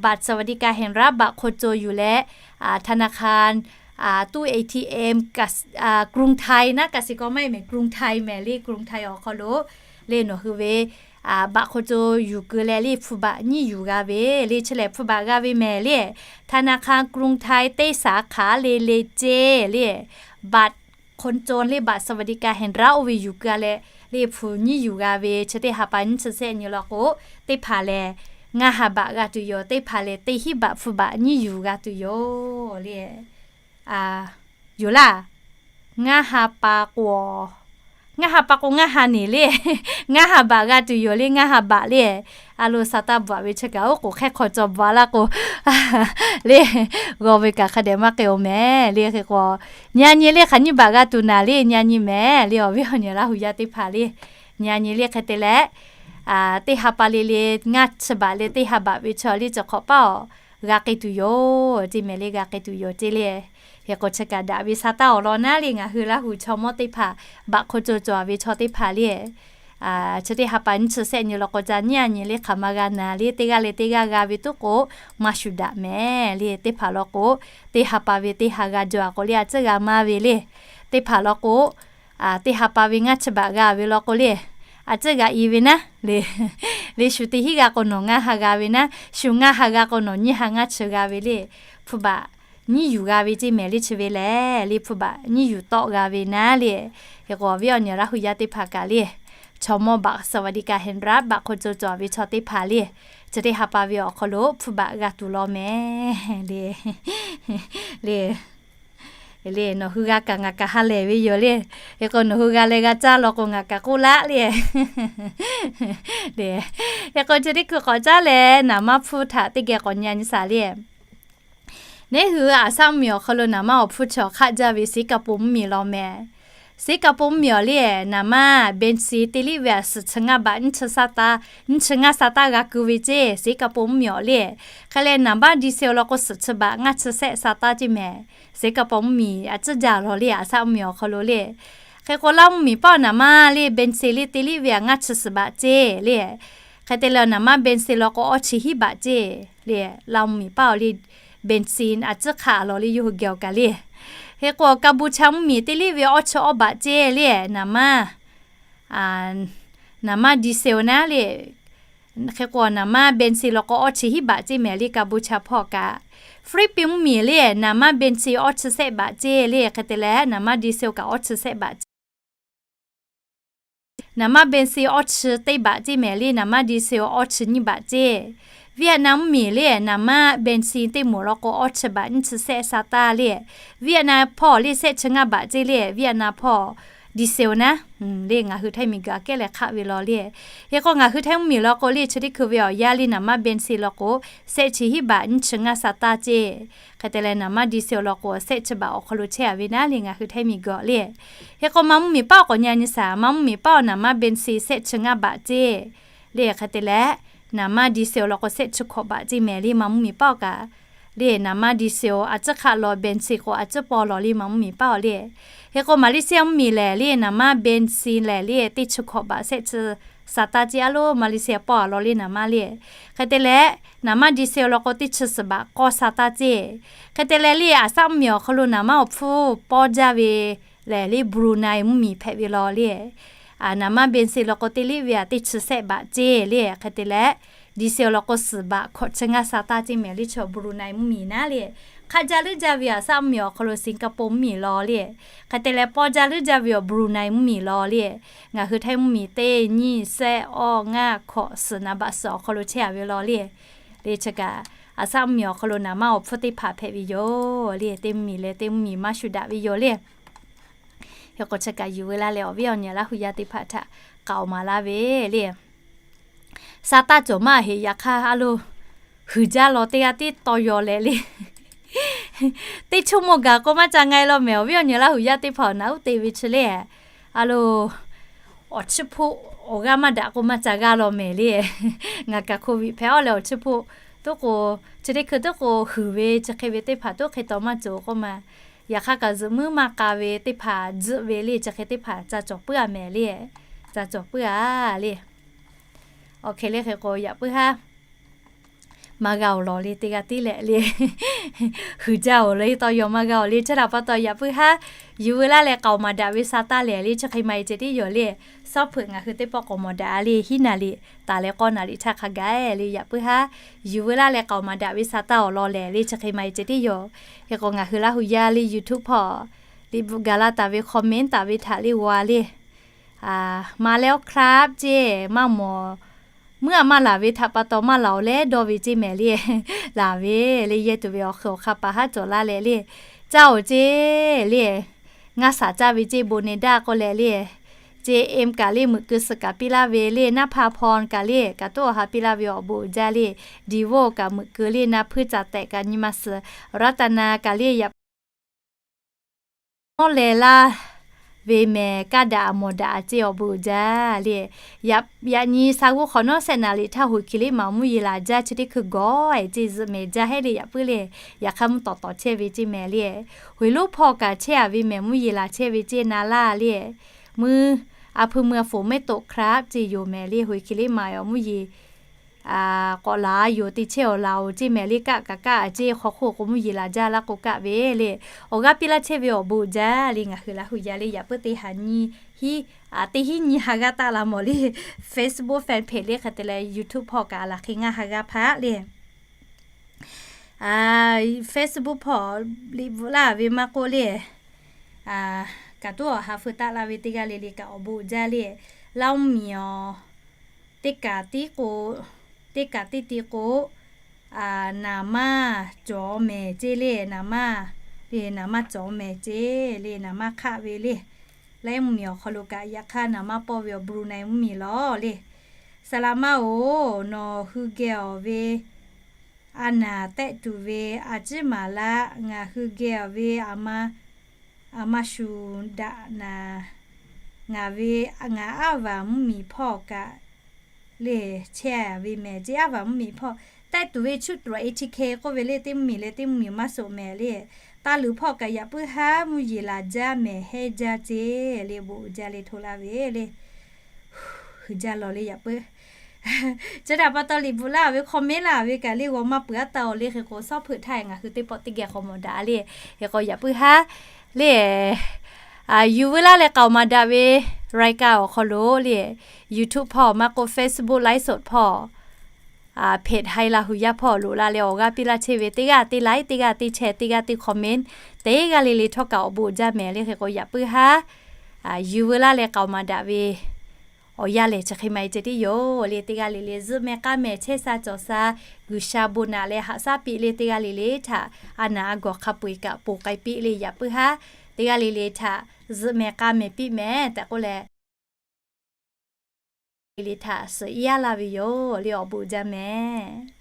บัตรสวัสดิการแห่งรัฐ baꞈ hk'oˆ co yuˬ leh ธนาคาร ตู้ เอทีเอ็ม กรุงไทย naˉ, กสิกร maˇ heˆ mehˍ, กรุงไทย mehˍ le, กรุงไทย awˬ hk'aw lo le nawˬ hui ve baꞈ hk'oˆ co yuˬ keu leh le hpu baꞈ nyiˇ yuˬ g'a ve le. Chi lehˬ hpu baꞈ g'a ve mehˍ le, ธนาคารกรุงไทย teˇ สาขา le le ceˇ le, baꞈ hk'oˆ co le บัตรสวัสดิการแห่งรัฐ oˇ ve yuˬ keu-a leh le hpu nyiˇ yuˬ g'a ve. Chi teˇ ha pa nyiˇ chi sehˆ nyi law k'o teˇ hpaˍ lehˬ ngaˇ ha baꞈ g'a tuˬ yoˬ, teˇ hpaˍ lehˬ teˇ hinˉ baꞈ hpu baꞈ nyiˇ yuˬ g'a tuˬ yoˬ le. Yoˬ laˇ, ngaˇ ha pa k'o Ngaˇ ha pa k'o ngaˇ ha neˬ le. Ngaˇ ha baꞈ g'a tuˬ yoˬ le, ngaˇ ha baꞈ le. A lo sa taˇ bvuhꞈ ve chi kaꞈ oˉ k'oˍ hk'ehˇ hk'aw cawˬ bvuhꞈ laˇ k'o le, g'aw ve kaꞈ hk'a dehꞈ maˇ k'ai-oˬ mehˍ le. Hk'e k'o, nyi a nyi le hk'aˬ nyiˇ baꞈ g'a tuˬ naˍ le, nyi a nyi mehˍ le. Awˬ viˉ awˬ nyi Laˇ hu yaˇ teˇ hpaˍ le, nyi a nyi le hk'e te leh, teˇ ha pa le le, ngaˇ chi baꞈ le teˇ ha baꞈ ve chaw le cawˬ hk'awꞈ paˇ awˬ g'a k'ai tuˬ yoˬ ceˇ mehˍ le, g'a k'ai tuˬ yoˬ ceˇ le. Hk'e k'o chi kaꞈ daꞈ ve sa taˇ awˬ lawn naˉ le, ngaˬ hui Laˇ hu chaw mawˇ teˇ hpaˍ baꞈ hk'o co cawˬ ve chaw teˇ hpaˍ le, chi teˇ ha pa nyiˇ chi sehˆ nyi law k'o ca nyiˇ a nyi le hk'aˬ ma g'a naˍ le, teˇ g'aˇ le teˇ g'aˇ g'a ve tuˉ k'o, maˇ shuˍ daꞈ mehˍ le. Teˇ hpaˍ law k'o, teˇ ha pa ve teˇ ha g'a jaw a k'o le, a tcuhˉ g'a maˇ ve le. Teˇ hpaˍ law k'o, teˇ ha pa ve ngaˇ chi baꞈ g'a ve law k'o le, a tcuhˉ g'a i ve naˉ le. Le shu teˇ hinˉ g'a k'o nawˬ ngaˇ ha g'a ve naˉ, shu ngaˇ ha g'a k'o nawˬ nyiˇ ha ngaˇ chi g'a ve le. Hpu baꞈ nyiˇ yuˬ g'a ve ceˇ mehˍ le, chi ve lehˬ le hpu baꞈ nyiˇ yuˬ tawˆ g'a ve naˉ le. Hk'e k'o awˬ viˉ awˬ nyi Laˇ hu yaˇ teˇ hpaˍ kaꞈ le, chaw mawˇ baꞈ สวัสดิการแห่งรัฐ baꞈ hk'o co cawˬ ve chaw teˇ hpaˍ le, chi teˇ ha pa ve awˬ hk'aw lo hpu baꞈ g'a tuˬ law mehˍ le. Le, le nawˬ hui g'a kaꞈ ngaˬ kaꞈ ha lehˬ ve yoˬ le. Hk'e k'o nawˬ hui g'a leh g'a caˇ law k'o ngaˬ kaꞈ k'oˆ laˆ le. Hk'e k'o chi teˇ hkui k'awꞈ caˉ leh naˍ manˇ hpfuhˇ htaꞈ teˇ geh k'awꞈ nyi a nyi shaˍ le. Neˉ hui a shaꞈ mvuhˇ miˬ awˬ hk'aw lo naˍ manˇ awˬ hpfuhˇ chi awˬ hk'aˆ jaˇ ve Siˉkaˍponˍ mvuhˇ miˬ law mehˍ. Siˉkaˍponˍ mvuhˇ miˬ awˬ le, naˍ manˇ เบนซิน teˇ liˆ ve a suhˍ chi ngaˇ baꞈ nyiˇ chi sa taˇ, nyiˇ chi ngaˇ sa taˇ g'a ku ve ceˇ Siˉkaˍponˍ mvuhˇ miˬ awˬ le. Hk'e leh naˍ manˇ ดีเซล law k'o suhˍ chi baꞈ ngaˇ chi sehˆ sa taˇ ceˇ mehˍ. Siˉkaˍponˍ mvuhˇ miˬ a tcuhˉ jaˇ lawˬ le, a shaꞈ mvuhˇ miˬ awˬ hk'aw lo le. Hk'e k'o Laˇ mvuhˇ miˬ paˆ awˬ naˍ manˇ le เบนซิน le teˇ liˆ ve a ngaˇ chi suhˍ baꞈ ceˇ le. Hk'e te leh naˍ manˇ เบนซิน law k'o awˇ chi hiˉ baꞈ ceˇ le. Laˇ mvuhˇ miˬ paˆ awˬ le เบนซิน a tcuhˉ hk'aˆ lawˬ le yawˇ hui geh awˬ kaꞈ le. Hk'e k'o Kaˍbuˍcha mvuhˇ miˬ teˇ liˆ ve awˇ chi awˇ baꞈ ceˇ le, naˍ manˇ, naˍ manˇ ดีเซล naˉ le. Hk'e k'o naˍ manˇ เบนซิน law k'o awˇ chi hiˉ baꞈ ceˇ mehˍ le Kaˍbuˍcha hpawˇ kaꞈ. Hpiˇliˇpiˆ mvuhˇ miˬ le naˍ manˇ เบนซิน awˇ chi sehˆ baꞈ ceˇ le, hk'e te leh naˍ manˇ ดีเซล kaꞈ awˇ chi sehˆ baꞈ ceˇ. Naˍ manˇ เบนซิน awˇ chi teˇ baꞈ ceˇ mehˍ le, naˍ manˇ ดีเซล awˇ chi nyiˇ baꞈ ceˇ. Vietnam mvuhˇ miˬ le naˍ manˇ เบนซิน teˇ moˍ law k'o awˇ chi baꞈ nyiˇ chi sehˆ sa taˇ le. Vietnam hpawˇ le sehˆ chi ngaˇ baꞈ ceˇ le, Vietnam hpawˇ ดีเซล naˉ le ngaˬ hui Htaiˇ miˬ guiˬ aꞈ kehˉ leh hk'aˆ ve lawˬ le. Hk'e k'o ngaˬ hui Htaiˇ mvuhˇ miˬ law k'o le chi teˇ hkui ve awˬ yanˇ le naˍ manˇ เบนซิน law k'o sehˆ chi hiˉ baꞈ nyiˇ chi ngaˇ sa taˇ ceˇ. Hk'e te leh naˍ manˇ ดีเซล law k'o sehˆ chi baꞈ awˬ hk'aw lo chehˇ a ve naˉ le ngaˬ hui Htaiˇ miˬ guiˬ le. Hk'e k'o Manˇ mvuhˇ miˬ paˆ awˬ k'awꞈ nyi a nyi shaˍ, Manˇ mvuhˇ miˬ paˆ awˬ naˍ manˇ เบนซิน sehˆ chi ngaˇ baꞈ ceˇ le. Hk'e te leh naˍ manˇ ดีเซล law k'o sehˆ chi hkawꞈ baꞈ ceˇ mehˍ le Manˇ mvuhˇ miˬ paˆ awˬ kaꞈ le naˍ manˇ ดีเซล a tcuhˉ hk'aˆ lawˬ เบนซิน k'o a tcuhˉ paw lawˬ le Manˇ mvuhˇ miˬ paˆ awˬ le. Hk'e k'o Malaysia mvuhˇ miˬ lehˬ le naˍ manˇ เบนซิน lehˬ le teˇ chi hkawꞈ baꞈ sehˆ chi sa taˇ ceˇ a loˬ Malaysia paw a lawˬ le naˍ manˇ le. Hk'e te leh naˍ manˇ ดีเซล law k'o teˇ chi suhˍ baꞈ k'awˇ sa taˇ ceˇ. Hk'e te leh le a shaꞈ mvuhˇ miˬ awˬ hk'aw lo naˍ manˇ awˬ hpfuhˇ pawˇ jaˇ ve lehˬ le Brunei mvuhˇ miˬ hpehꞈ ve lawˬ le. Naˍ manˇ เบนซิน law k'o teˇ liˇ ve a teˇ chi sehˆ baꞈ ceˇ le. Hk'e te leh ดีเซล law k'o suhˍ baꞈ hkawꞈ chi ngaˇ sa taˇ ceˇ mehˍ le chi Brunei mvuhˇ miˬ naˉ le. Hk'aˆ jaˇ leuˉ jaˇ ve a shaꞈ mvuhˇ miˬ awˬ hk'aw lo Singapore mvuhˇ miˬ lawˬ le. Hk'e te leh pawˇ jaˇ leuˉ jaˇ ve awˬ Brunei mvuhˇ miˬ lawˬ le. Ngaˬ hui Htaiˇ mvuhˇ miˬ teˇ nyiˇ sehˆ awˇ ngaˇ hkawꞈ suhˍ naˍ baꞈ suhˍ awˬ hk'aw lo chehˇ a ve lawˬ le. Le chi kaꞈ a shaꞈ mvuhˇ miˬ awˬ hk'aw lo naˍ manˇ awˬ hpfuhˇ teˇ hpaˍ hpehꞈ ve yoˬ le. Teˇ mvuhˇ miˬ leh teˇ mvuhˇ miˬ maˇ shuˍ daꞈ ve yoˬ le. Hk'e k'o chi kaꞈ yuˬ ve laˇ leh awˬ viˉ awˬ nyi Laˇ hu yaˇ teˇ hpaˍ htaꞈ k'aoˍ maˍ laˇ ve le. Sa taˇ cawˬ maˇ heꞈ yaꞈ hk'aˇ a loˬ huiˍ jaˇ lawˬ teˇ g'aˇ tiˉ tawˇ yaw leh le. Teˇ chuˇ mawˇ gaˬ k'o maˇ ca nga e lawˬ mehˍ awˬ viˉ awˬ nyi Laˇ hu yaˇ teˇ hpaˍ awˬ naˍ uˉ te ve chi le. A loˬ awˬ chiˇ hpoˆ awˬ g'aˇ maˇ daꞈ k'o maˇ ca g'a lawˬ mehˍ le. Ngaˬ kaꞈ โควิด hpehꞈ awˬ leh awˬ chiˇ hpoˆ tuˉ k'o, chi teˇ hkui tuˉ k'o huiˍ ve chi hk'e ve teˇ hpaˍ tuˉ hk'e taw maˇ cawˬ k'oˆ ma. Yaꞈ hk'aˇ kaꞈ zuhꞈ muiˉ maˇ k'a ve teˇ hpaˍ tzuhˆ ve le chi hk'e teˇ hpaˍ ca cawˬ puiˉ a mehˍ le. Ca cawˬ puiˉ a le. Awˬ hk'e le hk'e k'o yaꞈ puiˉ haˉ maˇ g'a awˬ lawˬ le teˇ g'aˇ tiˉ leh le. Huiˍ jaˇ awˬ le tawˇ yaw maˇ g'a awˬ le chi htaꞈ pa taw yaꞈ puiˉ haˉ yuˬ veu laˇ leh k'aoˍ maˍ daꞈ ve sa taˇ lehˬ le chi hk'e ma e ceh tiˉ yoˬ le. Sawˉ hpeuꞈ ngaˬ hui teˇ pawˆ k'awꞈ mawˬ daꞈ le hiˉ naˍ liꞈ taˍ leh k'awˇ naˍ liꞈ htaˇ hk'a gaˬ le yaꞈ puiˉ haˉ yuˬ veu laˇ leh k'aoˍ maˍ daꞈ ve sa taˇ awˬ lawˬ lehˬ le chi hk'e ma e ceh tiˉ yoˬ. Hk'e k'o ngaˬ hui Laˇ hu yaˇ le YouTube hpawˇ liꞈ bvuhꞈ gaˬ la taˍ ve comment taˍ ve htaꞈ le g'a le. Ma leh awˬ ครับ ceˇ maˇ mawˬ, muiˉ a maˇ laˬ ve htaꞈ pa taw maˇ laˬ awˬ leh dawˇ ve ceˇ mehˍ le. Laˬ ve le yehˇ tuˬ ve awˬ hk'eun awˬ hk'a paˍ haˉ cawˬ laˇ leh le. Caˇ oˬ ceˇ le. Ngaˇ shaˍ caˇ ve ceˇ bon ne daˇ k'oˆ leh le. J M kaꞈ le meuꞈ keu suhˍ kaꞈ piˇ laˇ ve le, Naˇ hpaˇ Hpaw kaꞈ le kaꞈ toˉ awˬ ha piˇ laˇ ve awˬ bon uiˍ jaˇ le, Diˍ voˆ kaꞈ meuꞈ keu le, Naˇ hpuiˇ ca tehꞈ kaꞈ nyi ma suhˍ, Raˇtaˍnaˍ kaꞈ le yaꞈ nawˉ leh laˇ ve mehˬ, kaˇ daꞈ a mawˬ daꞈ a ceˇ awˬ bon uiˍ jaˇ le. Yaꞈ nyi sa g'uˇ hk'awꞈ nawˉ sehˆ naˍ riˍ htaˇ Hoiˍ Hkiˬ liˉ maˬ mvuhˇ yeˬ laˬ jaˇ chi teˇ hkui gawˬ e ceˇ zuhꞈ mehˍ jaˇ heˆ le yaꞈ puiˉ le. Yaꞈ hk'aˇ mvuhˇ tawˍ tawˍ chehˇ ve ceˇ mehˍ le. Hoiˍ lonˉ hpawˇ kaꞈ chehˇ a ve mehˬ mvuhˇ yeˬ laˬ chehˇ ve ceˇ na laˇ le. Mvuhˇ a hpui mvuhˇ a foˍ mehˆ toꞈ hk'aˉ ceˇ yoˬ mehˍ le. Hoiˍ Hkiˬ liˉ maˬ awˬ mvuhˇ yeˬ k'awꞈ laˬ yoˬ te chehˇ awˬ laˬ oˬ ceˇ mehˍ le. Kaˆ kaꞈ kaˆ a ceˇ hk'aw hk'oˆ k'o mvuhˇ yeˬ laˬ jaˇ laˇ k'o kaˆ ve le. Awˬ g'aˇ piˇ laˇ chehˇ ve awˬ bon uiˍ jaˇ le. Ngaˬ hui laˬ hui yaꞈ le yaꞈ puiˉ teˇ ha nyi hiˉ, teˇ hiˉ nyi ha g'aˇ taˆ la mawˬ le. Facebook fan page le hk'e te leh YouTube hpawˇ kaꞈ a laˬ hk'e ngaˇ ha g'aˇ hpaˆ le. Facebook hpawˇ liꞈ bvuhꞈ laˇ ve maˇ k'oˆ le, kaꞈ toˉ awˬ ha hpu taˆ la ve teˇ g'aˇ le le kaꞈ awˬ bon uiˍ jaˇ le. Laˇ mvuhˇ miˬ awˬ teˇ kaꞈ tiˉ k'o, teˇ kaꞈ teˇ ti k'o, naˍ maˇ cawˬ mehˍ ceˇ le, naˍ maˇ, le naˍ maˇ cawˬ mehˍ ceˇ le, naˍ maˇ hk'aˆ ve le. Laˇ mvuhˇ miˬ awˬ hk'aw lo kaꞈ yaꞈ hk'aˇ naˍ maˇ pawˆ ve awˬ Brunei mvuhˇ miˬ lawˬ le. Saˍ laꞈ maˇ oˬ, nawˬ hui geh awˬ ve a naˍ tehˆ tuˬ ve a ciˉ maˍ laˇ. Ngaˬ hui geh awˬ ve a ma, a ma shuˍ daꞈ naˍ, ngaˬ ve, ngaˬ aˉ vaˬ mvuhˇ miˬ hpawˇ kaꞈ le chehˇ ve mehˍ ceˇ. Aˉ vaˬ mvuhˇ miˬ hpawˇ tehˆ tuˬ ve chuˇ tuˬ A T K k'oˆ ve le, teˇ mvuhˇ miˬ leh teˇ mvuhˇ miˬ maˇ suhˍ mehˍ le. Taˇ luˬ hpawˇ kaꞈ yaꞈ puiˉ haˉ mvuhˇ yeˬ laˬ jaˇ mehˍ hehnˇ jaˇ ceˇ le, bon uiˍ jaˇ le hto laˇ ve le. Hui jaˇ lawˬ le yaꞈ puiˉ. Chi htaꞈ pa taw liꞈ bvuhꞈ laˇ ve comment laˇ ve kaꞈ le g'aw maˇ peuˬ aˉ taˍ oˬ le. Hk'e k'o shawˉ hpeuꞈ htaˇ ngaˬ hui teˇ pawˆ teˇ geh k'awꞈ mawˬ daꞈ le. Hk'e k'o yaꞈ puiˉ haˉ le, yuˬ veu laˇ leh k'aoˍ maˍ daꞈ ve รายการ awˬ hk'aw lo le, YouTube hpawˇ maˇ k'oˆ Facebook live สด hpawˇ, page haiˬ laˇ hui yaˇ hpawˇ loꞈ la leh awˬ g'aˇ piˇ laˇ chehˇ ve teˇ g'aˇ teˇ like, teˇ g'aˇ teˇ share, teˇ g'aˇ teˇ comment, teˇ g'aˇ le le htawˇ kaꞈ awˬ bon uiˍ jaˇ mehˍ le. Hk'e k'o yaꞈ puiˉ haˉ yuˬ veu laˇ leh k'aoˍ maˍ daꞈ ve awˬ yanˇ lehˬ chi hk'e maˇ heˆ ceh tiˉ yoˬ le. Teˇ g'aˇ le le zuhꞈ meh k'aˇ meh chehˇ sha cawˬ sha G'uiˬsha bon naꞈ leh haꞈ shaˉ piˇ le. Teˇ g'aˇ le le htaꞈ a naˍ a gawˬ hk'a peu-eˬ kaꞈ ponˬ k'ai piˇ le. Yaꞈ puiˉ haˉ teˇ g'aˇ le le htaꞈ zuhꞈ meh k'aˇ meh piˇ meh tehꞈ k'oˆ leh, le le htaꞈ suhˍ iˉ aˉ laˇ ve yoˬ le. Awˬ bon uiˍ jaˇ mehˍ.